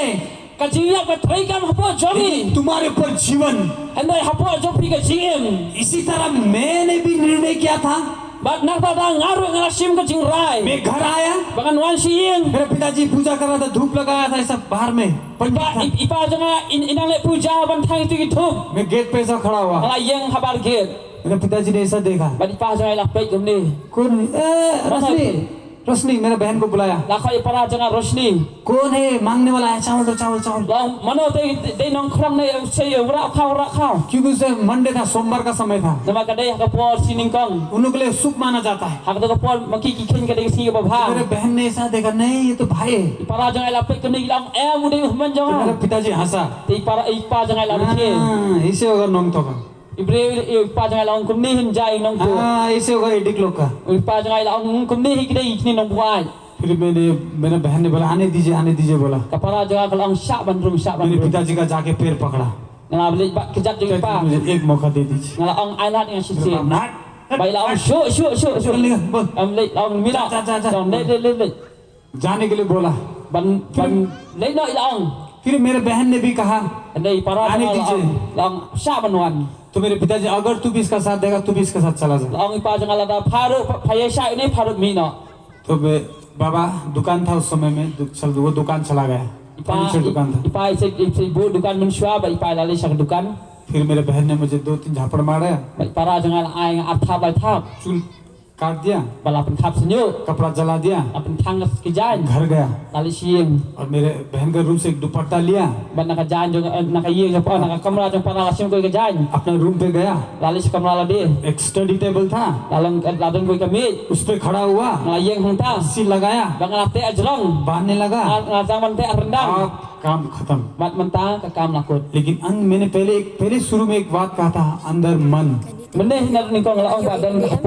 ka jingïap ka trei kam hapoh jong ngi, लेकिन तुम्हारे ऊपर जीवन। Hynrei hapoh jong phi ka jingim। इसी तरह मैंने भी निर्णय किया था। Bad nangta da nga ruh nga la shim ka jingrai। मैं घर आया, ba ngan wan sha ïing। मेरे पिताजी पूजा कर रहा था, धूप लगाया था ऐसा बाहर में, पंडित था। I pa, i, i pa jong nga i, i nang leh puja ban thang ïa kito ki dhup। मैं गेट पे ऐसा खड़ा हुआ। Nga la ïeng habar gate। मेरे पिताजी ने ऐसा देखा। Bad i pa jong nga i la peit kumne। कौन? ए, रोशनी, रोशनी, मेरे बहन को बुलाया। La khot ïa i para jong nga Roshni। कौन है मांगने वाला है? चावल दो, चावल, चावल। La ong, mano te dei nongkhrong ne, se ïa, wanrah khaw, wanrah khaw? क्योंकि उस दिन मंडे था, सोमवार का समय था। Namar ka dei ha ka por shi nyngkong। उन लोग के लिए शुभ माना जाता है। Ha kato ka por ma ki ki kheiñ ka dei ka sngi kaba bha। मेरे बहन ने ऐसा देखा, नहीं, ये तो भाई है। I para jong nga i la peit kumne, i la ong, em, u dei u hynmen jong nga। मेरा पिताजी हंसा। Te i para, i pa jong nga i la rkhie। हाँ, ऐसे होगा नोंगतोक का। I briew, i pa jong nga i la ong kumne hi jia i nongtuh। हाँ, ऐसे होगा एडिक्ट लोग का। I pa jong nga i la ong kumne hi ki dei kine nongbuaid। फिर मैंने, मेरे बहन ने बोला, "आने दीजिए, आने दीजिए," बोला। Ka para jong nga ka la ong shah ban rung, shah ban rung। मेरे पिताजी का जाके पैर पकड़ा। Nga la leit bat kjat jong i pa। "मुझे एक मौका दे दीजिए।" Nga la ong ai lad ïa nga shisien। मेरे बाप ने, "हट।" Ba i la ong shuh shuh shuh shuh. Bol. Em leit la ong mih noh. Leit leit leit leit. जाने के लिए बोला। Ban ban leit noh i la ong. फिर मेरे बहन ने भी कहा, Hynrei i para jong nga la ong, la ong shah ban wan. तो मेरे पिताजी, अगर तू भी इसका साथ देगा, तू भी इसका साथ चला जा। La ong i pa jong nga lada pha ruh pha ïa shah ïa une, pha ruh mih noh. तो मैं, बाबा, दुकान था उस समय में, दु-, चल, वो दुकान चला गया। I pa, फर्नीचर दुकान था। I pa i sa, i sa buh dukan mynshuwa, ba i pa i la leit sha ka dukan. फिर मेरे बहन ने मुझे दो तीन झापड़ मारा। Ba i para jong nga la ai nga ar thap lai thap. चूल काट दिया। Ba la pynkhap shñiuh. कपड़ा जला दिया। La pynthang ki jaiñ. घर गया। La leit sha ïing. और मेरे बहन का रूम से एक दुपट्टा लिया। Bad na ka jaiñ jong, eh, na ka ïing jong, na ka kamra jong para la shim kawei ka jaiñ. अपना रूम पे गया। La leit sha kamra lade. एक स्टडी टेबल था। La long, la don kawei ka miej. उस पे खड़ा हुआ। Nga la ïeng hangta. रस्सी लगाया। Bad nga la teh jrong. बांधने लगा। Nga, nga la sdang ban teh ryndang. अब काम खत्म। Bad mynta ka kam la kut. लेकिन अं-, मैंने पहले एक, पहले शुरू में एक बात कहा था, अंदर मन। Mynne hi na nyngkong la ong ba don ka hapoh.